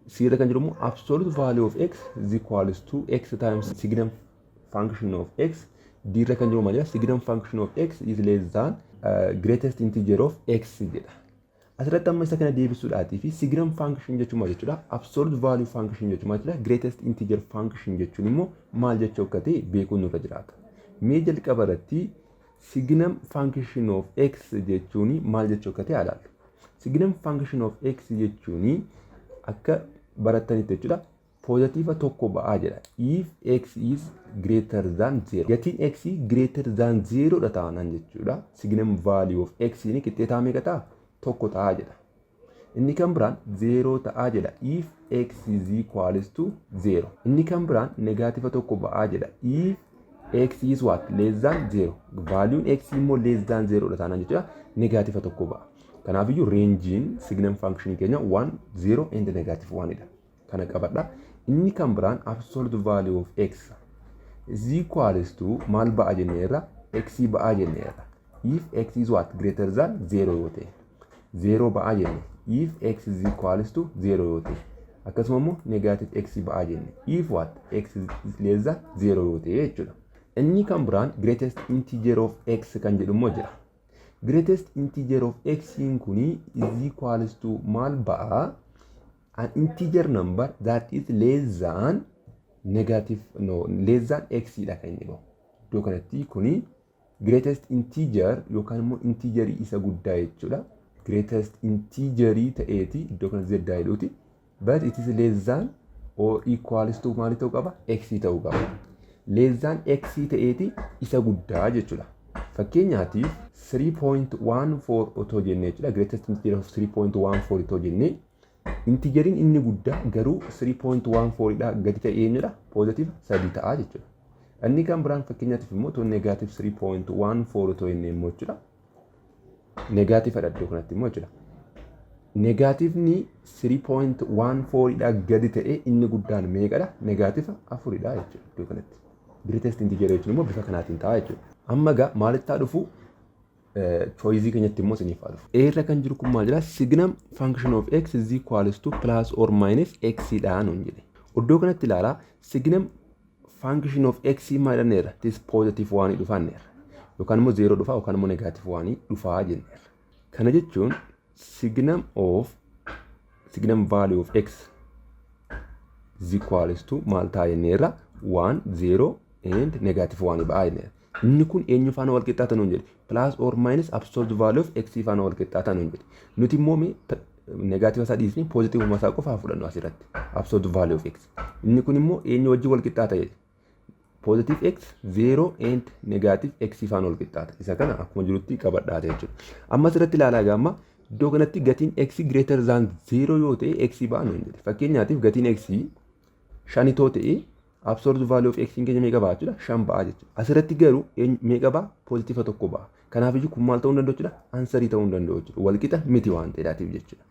C irra kan jiru immoo absolute value of x is equals to x times signum function of x. D irra kan jiru maal jedha? Signum function of x is less than greatest integer of x jedha. Asirratti amma isa kana deebisuudhaatii fi signum function jechuun maal jechuudha? Absolute value function jechuun maal jechuudha? Greatest integer function jechuun immoo maal jechuu akka ta'e beekuun nurra jiraata. Mee jalqaba irratti signum function of x jechuun maal jechuu akka ta'e ilaallu. Signum function of x jechuun akka barattanitti jechuudha, positive tokko ba'aa jedha. If x is greater than 0. Gatiin x greater than 0 dha taanaan jechuudha. Signum value of x ni qixxeetaa meeqa ta'a? Tokko ta'aa jedha. Inni kan biraan 0 ta'aa jedha. If x is equals to 0. Inni kan biraan negative tokko ba'aa jedha. If x is what? Less than 0. Valuun x immoo less than 0 dha taanaan jechuudha. Negative tokko ba'a. Kanaafiyyuu rangeiin signum function keenya 1, 0 and negative 1 dha. Kana qabadha. Inni kan biraan absolute value of x is equals to maal ba'a jenneerra? X ba'aa jenneerra. If x is what? Greater than 0 yoo ta'e. 0 ba'aa jenne. If x is equals to 0 yoo ta'e. Akkasuma immoo negative x ba'aa jenne. If what? X is less than 0 yoo ta'e jechuudha. Inni kan biraan greatest integer of x kan jedhu immoo jira. Greatest integer of x kuni is equals to maal ba'a? An integer number that is less than negative, no, less than x dha kan inni bahu. Iddoo kanatti kuni greatest integer yookaan immoo integerii isa guddaa jechuudha. Greatest integerii ta'eeti iddoo kana z jedhuuti. But it is less than or equals to maali ta'uu qaba? X ta'uu qaba. Less than x ta'eeti isa guddaa jechuudha. Fakkeenyaatiif 3.14 otoo jennee jechuudha. Greatest integer of 3.14 otoo jennee, integeriin inni guddaa garuu 3.14 dha gadi ta'e eenyudha? Positive 3 ta'a jechuudha. Inni kan biraan fakkeenyaatiif immoo otoo negative 3.14 otoo jennee immoo jechuudha. Negative dha iddoo kanatti immoo jechuudha. Negativeni 3.14 dha gadi ta'e inni guddaan meeqadha? Negative 4 dha jechuudha iddoo kanatti. Greatest integer jechuun immoo bifa kanaatiin ta'a jechuudha. Amma egaa maalitti haa dhufu? Choiceii keenyatti immoo isiniif haa dhufu. A irra kan jiru kun maal jedha? Signum function of x is equals to plus or minus x dha nuun jedhe. Iddoo kanatti ilaalaa, signum function of x maal jenneerra? It is positive one dhufaanneerra. Yookaan immoo 0 dhufaa yookaan immoo negative one dhufaa jenneerra. Kana jechuun signum of signum value of x is equals to maal ta'a jenneerra? 1, 0 and negative 1 ba'aa jenneerra. Inni kun eenyu faana wal qixxaata nuun jedhe? Plus or minus absolute value of x faana wal qixxaata nuun jedhe. Nuti immoo mee negative isaa dhiisnee positive isaa qofa haa fudhannu asirratti. Absolute value of x. Inni kun immoo eenyu wajjin wal qixxaata jedhe? Positive x, 0 and negative x faana wal qixxaata. Isa kana akkuma jirutti qabadhaate jechuudha. Amma asirratti ilaalaa, gaamma iddoo kanatti gatiin x greater than 0 yoo ta'e x ba'a nuun jedhe. Fakkeenyaatiif gatiin x shanitoo ta'e, absolute value of x keenya meeqa ba'a jechuudha? Shan ba'a jechuudha. Asirratti garuu meeqa ba'a? Positive tokko ba'a. Kanaafiyyuu kun maal ta'uu hin danda'u jechuudha? Answerii ta'uu hin danda'u jechuudha. Walqixa miti waan ta'eedhaatiif jechuudha.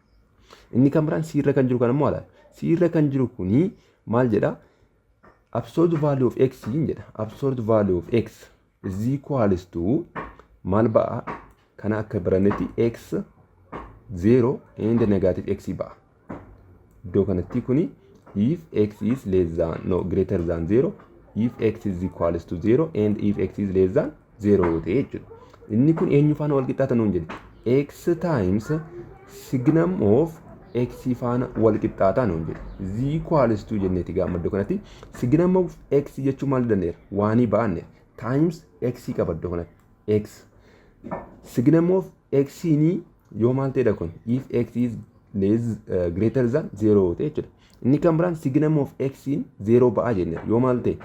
Inni kan biraan C irra kan jiru kan immoo alaala. C irra kan jiru kuni maal jedha? Absolute value of x jedha. Absolute value of x is equals to maal ba'a? Kana akka barannetti x, 0 and negative x ba'a. Iddoo kanatti kuni if x is less than, no, greater than 0, if x is equals to 0 and if x is less than 0 yoo ta'e jechuudha. Inni kun eenyu faana wal qixxaata nuun jedhe? X times signum of x faana wal qixxaataa nuun jedhe. Is equals to jenneeti gaama iddoo kanatti signum of x jechuun maal dandeera? Waanii ba'anne times x qaba iddoo kanatti. X signum of x ni yoo maal ta'edha kun? If x is less greater than 0 yoo ta'e jechuudha. Inni kan biraan signum of x 0 ba'aa jenne yoo maal ta'e?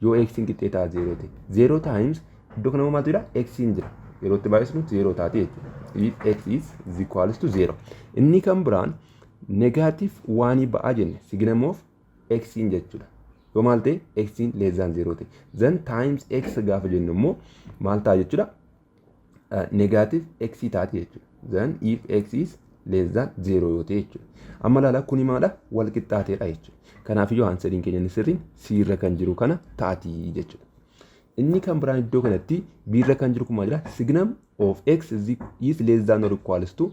Yoo x qixxee ta'a 0 ta'e. 0 times iddoo kana maaltu jira? X jira. Yeroo itti baay'isnu 0 taate jechuudha. If x is equals to 0. Inni kan biraan negative 1 ba'aa jenne signum of x jechuudha. Yoo maal ta'e? X less than 0 ta'e. Then times x gaafa jennu immoo maal ta'a jechuudha? Negative x taate jechuudha. Then if x is less than 0 yoo ta'e jechuudha. Amma ilaala, kuni maadha? Wal qixxaateedha jechuudha. Kanaafiyyuu answeriin keenya inni sirriin C irra kan jiru kana taatii jechuudha. Inni kan biraan iddoo kanatti B irra kan jiru kun maal jedha? Signum of x is less than or equals to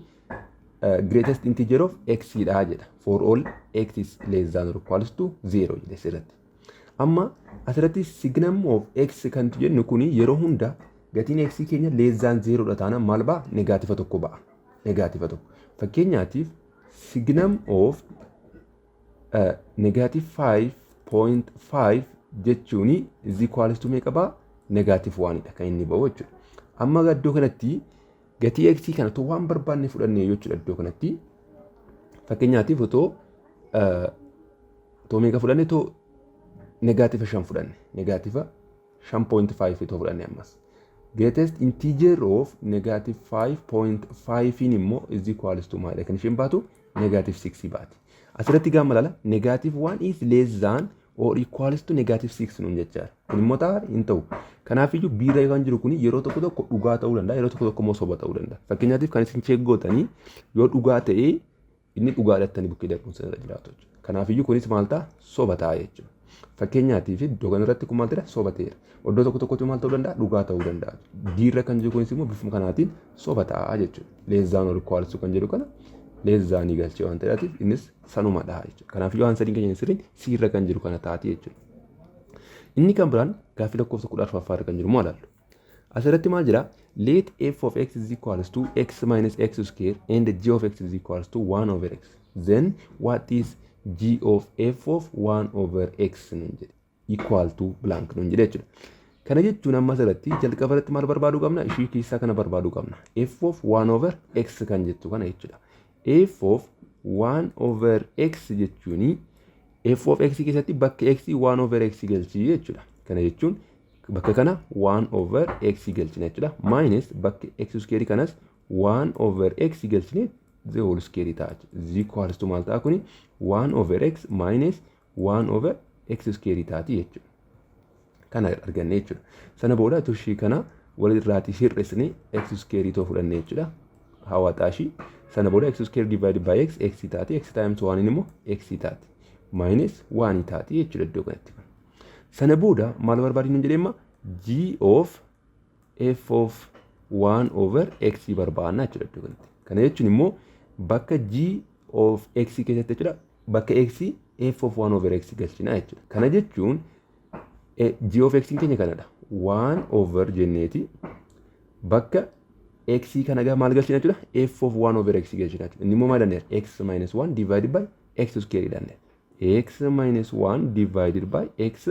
greatest integer of x dha jedha. For all x is less than or equals to 0 jedhe sirriitti. Amma asirratti signum of x kan jennu kuni yeroo hunda gatiin x keenya less than zerodha taanaan maal ba'a? Negative tokko ba'a. Negative tokko. Fakkeenyaatiif, signum of negative 5.5 jechuun is equals to meeqa ba'a? Negative 1dha kan inni ba'u jechuudha. Amma iddoo kanatti gatii x kana otoo waan barbaanne fudhannee jechuudha. Iddoo kanatti fakkeenyaatiif otoo meeqa fudhanne, otoo negative 5 fudhanne, negative 5.5 otoo fudhanne, ammas greatest integer of negative 5.5 immoo is equals to maalidha kan isheen baatu? Negative 6 baati. Asirratti gaafa ilaala, negative 1 is less than or equals to negative 6 nuun jechaadha. Kun immoo ta'a hin ta'u. Kanaafiyyuu B irra kan jiru kun yeroo tokko tokko dhugaa ta'uu danda'a, yeroo tokko tokko immoo soba ta'uu danda'a. Fakkeenyaatiif, kan isin check gootanii yoo dhugaa ta'ee inni dhugaa dhattanii bukkee darbuun sanarra jiraatu jechuudha. Kanaafiyyuu kunis maal ta'a? Soba ta'a jechuudha. Fakkeenyaatiif, iddoo kanarratti kun maal ta'eera? Soba ta'eera. Iddoo tokko tokkotti maal ta'uu danda'a? Dhugaa ta'uu danda'a. D irra kan jiru kunis immoo bifuma kanaatiin soba ta'a jechuudha. Less than or equals kan jedhu kana less thanii galchee waan ta'eef innis sanumadha jechuudha. Kanaafiyyuu answeriin keenya sirriin C irra kan jiru kana taati jechuudha. Inni kan biraan gaaffii lakkoofsa 14ffaa irra kan jiru moo ilaallu. Asirratti maal jira? Let f of x is equals to x minus x square and g of x is equals to 1 over x. Then what is g of f of 1 over x nuun jedhe, equal to blank nuun jedhe jechuudha. Kana jechuun amma asirratti jalqaba irratti maal barbaaduu qabna? Ishii keessaa kana barbaaduu qabna. F of 1 over x kan jettu kana jechuudha. F of 1 over x jechuun f of x keessatti bakka x 1 over x galchii jechuudha. Kana jechuun bakka kana 1 over x galchina jechuudha. Minus bakka x square kanas 1 over x galchine the whole square ta'a jechuudha. Is equals to maal ta'a kuni? 1 over x minus 1 over x square taati jechuudha. Kana arganne jechuudha. Sana booda tushii kana walirraatii hir'isne x square too fudhanne jechuudha. Hawwaxaa ishii. Sana booda x square divided by x x taati, x times 1 immoo x taati. Minus 1 taati jechuudha iddoo kanatti. Sana booda maal barbaadinu jedheemma? G of f of 1 over x barbaadna jechuudha iddoo kanatti. Kana jechuun immoo bakka g of x keessatti jechuudha, bakka x f of 1 over x galchina jechuudha. Kana jechuun g of x keenya kanadha. 1 over jenneeti bakka x kana gaa maal galchina jechuudha? F of 1 over x galchina jechuudha. Inni immoo maal dandeera? X minus 1 divided by x square dandeera. X minus 1 divided by x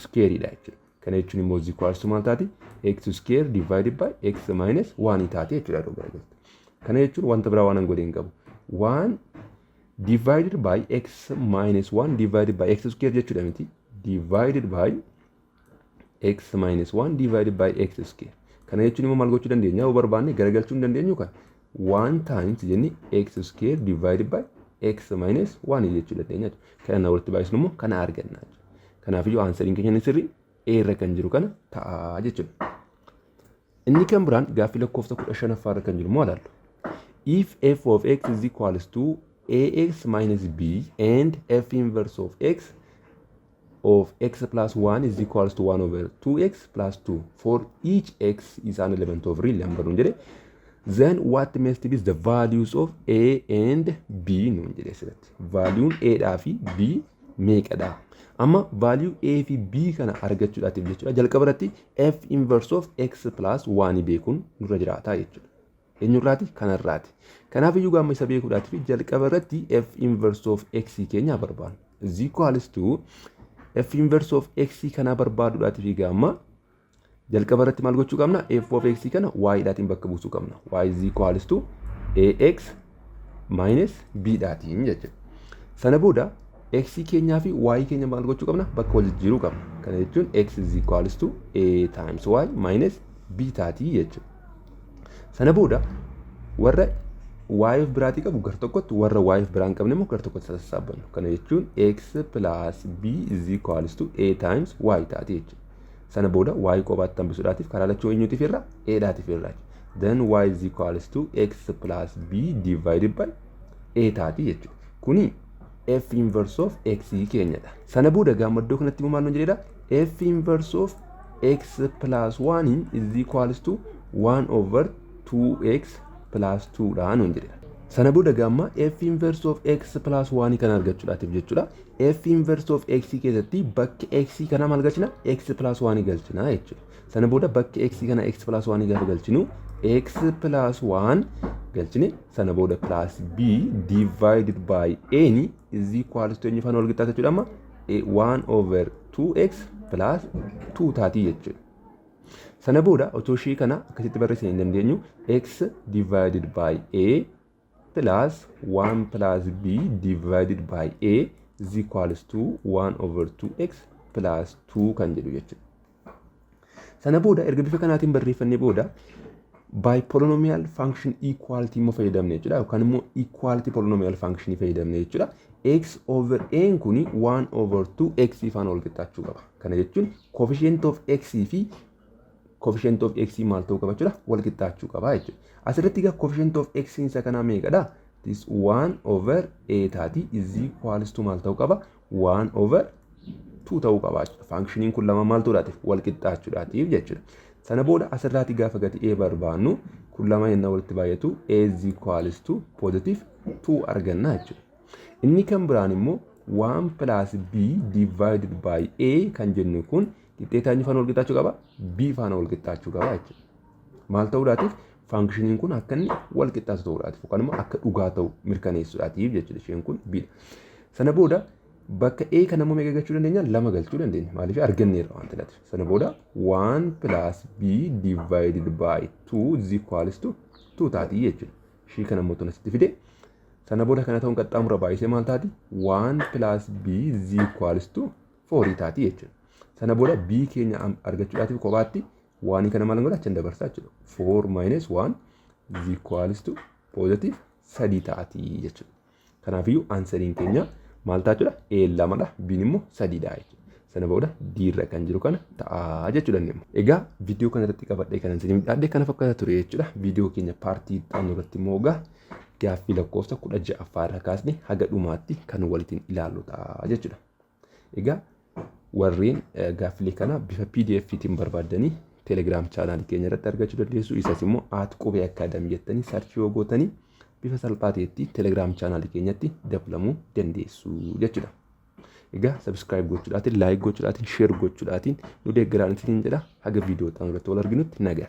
square dha jechuudha. Kana jechuun immoo is equals to maal taati? X square divided by x minus 1 taati jechuudha yeroo garagaltu. Kana jechuun wanta biraa waan hin godhe hin qabu. 1 divided by x minus 1 divided by x square jechuudha miti. Divided by x minus 1 divided by x square. Kana jechuun immoo maal gochuu dandeenya? Yoo barbaanne garagalchuu hin dandeenyu kan 1 times jenni x square divided by x minus 1 jechuu dandeenya. Kana walitti baay'isnu immoo kana arganna. Kanaafiyyuu answeriin keenya inni sirrii A irra kan jiru kana ta'a jechuudha. Inni kan biraan gaaffii lakkoofsa 15ffaa irra kan jiru immoo ilaallu. If f of x is equals to ax minus b and f inverse of x of x plus 1 is equals to 1 over 2x plus 2 for each x is an element of real number nuun jedhe, then what must be the values of a and b nuun jedhe asirratti. Valuun a dhaa fi b meeqadha? Amma value a fi b kana argachuudhaatiif jechuudha, jalqaba irratti f inverse of x plus 1 beekuun nurra jiraata jechuudha. Eenyurraati? Kanarraati. Kanaaf iyyuu gaama isa beekuudhaatiif jalqaba irratti f inverse of x keenya barbaadna. Is equals to f inverse of x kana barbaaduudhaatiif gaama jalqaba irratti maal gochuu qabna? F of x kana y dhaatiin bakka buusuu qabna. Y is equals to ax minus b dhaatiin jechuudha. Sana booda x keenyaa fi y keenya maal gochuu qabna? Bakka wal jijjiiruu qabna. Kana jechuun x is equals to a times y minus b taatii jechuudha. Sana booda warra y of biraatii qabu gar tokkotti, warra y of biraa hin qabne immoo gar tokkotti sassaabbannu. Kana jechuun x plus b is equals to a times y taati jechuudha. Sana booda y kophaatti hambisuudhaatiif karaa lachuu eenyuutiif irra? A dhaatiif irra. Then y is equals to x plus b divided by a taati jechuudha. Kuni f inverse of x keenyadha. Sana booda gaama iddoo kanatti immoo maal nuun jedheedha? F inverse of x plus 1 is equals to 1 over 2x plus 2 dha nuun jedheedha. Sana booda gaamma f inverse of x plus 1 kana argachuudhaatiif jechuudha. F inverse of x keessatti bakki x kana maal galchina? X plus 1 galchina jechuudha. Sana booda bakki x kana x plus 1 gaafa galchinu, x plus 1 galchine, sana booda plus b divided by a is equals to eenyu faana wal qixxaata jechuudha? Amma 1 over 2x plus 2 taatii jechuudha. Sana booda otoo ishee kana akkasitti barreessuu hin dandeenyu, x divided by a plus 1 plus b divided by a is equals to 1 over 2x plus 2 kan jedhu jechuudha. Sana booda erga bifa kanaatiin barreeffannee booda by polynomial function equality immoo fayyadamne jechuudha, yookaan immoo equality polynomial function fayyadamne jechuudha. X over a kuni 1 over 2 x faana wal qixxaachuu qaba. Kana jechuun coefficient of x fi coefficient of x maal ta'uu qaba jechuudha? Wal qixxaachuu qaba jechuudha. Asirratti egaa coefficient of x isa kanaa meeqadha? This 1 over a taati, is equals to maal ta'uu qaba? 1 over 2 ta'uu qaba jechuudha. Functioniin kun lama maal ta'uudhaatiif? Wal qixxaachuudhaatiif jechuudha. Sana booda asirraati gaafa gati a barbaannu, kun lama yennaa walitti baay'atu, a is equals to positive 2 arganna jechuudha. Inni kan biraan immoo 1 plus b divided by a kan jennu kun qixxeetaa eenyu faana wal qixxaachuu qaba? B faana wal qixxaachuu qaba jechuudha. Maal ta'uudhaatiif? Functioniin kun akka inni wal qixxaatu ta'uudhaatiif yookaan immoo akka dhugaa ta'u mirkaneessuudhaatiif jechuudha, isheen kun b dha. Sana booda bakka a kana immoo meeqa galchuu dandeenya? Lama galchuu dandeenya. Maaliif? Arganneerra waan ta'eef. Sana booda 1 plus b divided by 2 is equals to 2 taati jechuudha. Ishii kana immoo asitti fide. Sana booda kana ta'uun qaxxaamura baay'isee maal taati? 1 plus b is equals to 4 taati jechuudha. Sana booda b keenya argachuudhaatiif kophaatti waan kana maal godha? Achan dabarsaa jechuudha. 4 minus 1 is equals to positive 3 taati jechuudha. Kanaafiyyuu answeriin keenya maal ta'a jechuudha? A lamadha, B immoo sadiidha jechuudha. Sana booda D irra kan jiru kana ta'a jechuudha inni immoo. Egaa viidiyoo kana irratti qabadhee kan isin dhiyaadhe kana fakkaata ture jechuudha. Viidiyoo keenya partii itti irratti immoo egaa gaaffii lakkoofsa 16ffaa irra kaasne haga dhumaatti kan walitiin ilaallu ta'a jechuudha. Egaa warreen gaaffilee kana bifa PDF-tiin barbaaddanii Telegram channelii keenya irratti argachuu dandeessu. Isas immoo @QubeeAcademy jettanii search yoo gootanii bifa salphaa ta'etti Telegram channelii keenyatti dabalamuu dandeessu jechuudha. Egaa subscribe gochuudhaatiin, like gochuudhaatiin, share gochuudhaatiin nu deeggaraan isiniin jedha. Haga viidiyoo ta'an irratti wal arginutti nagaa.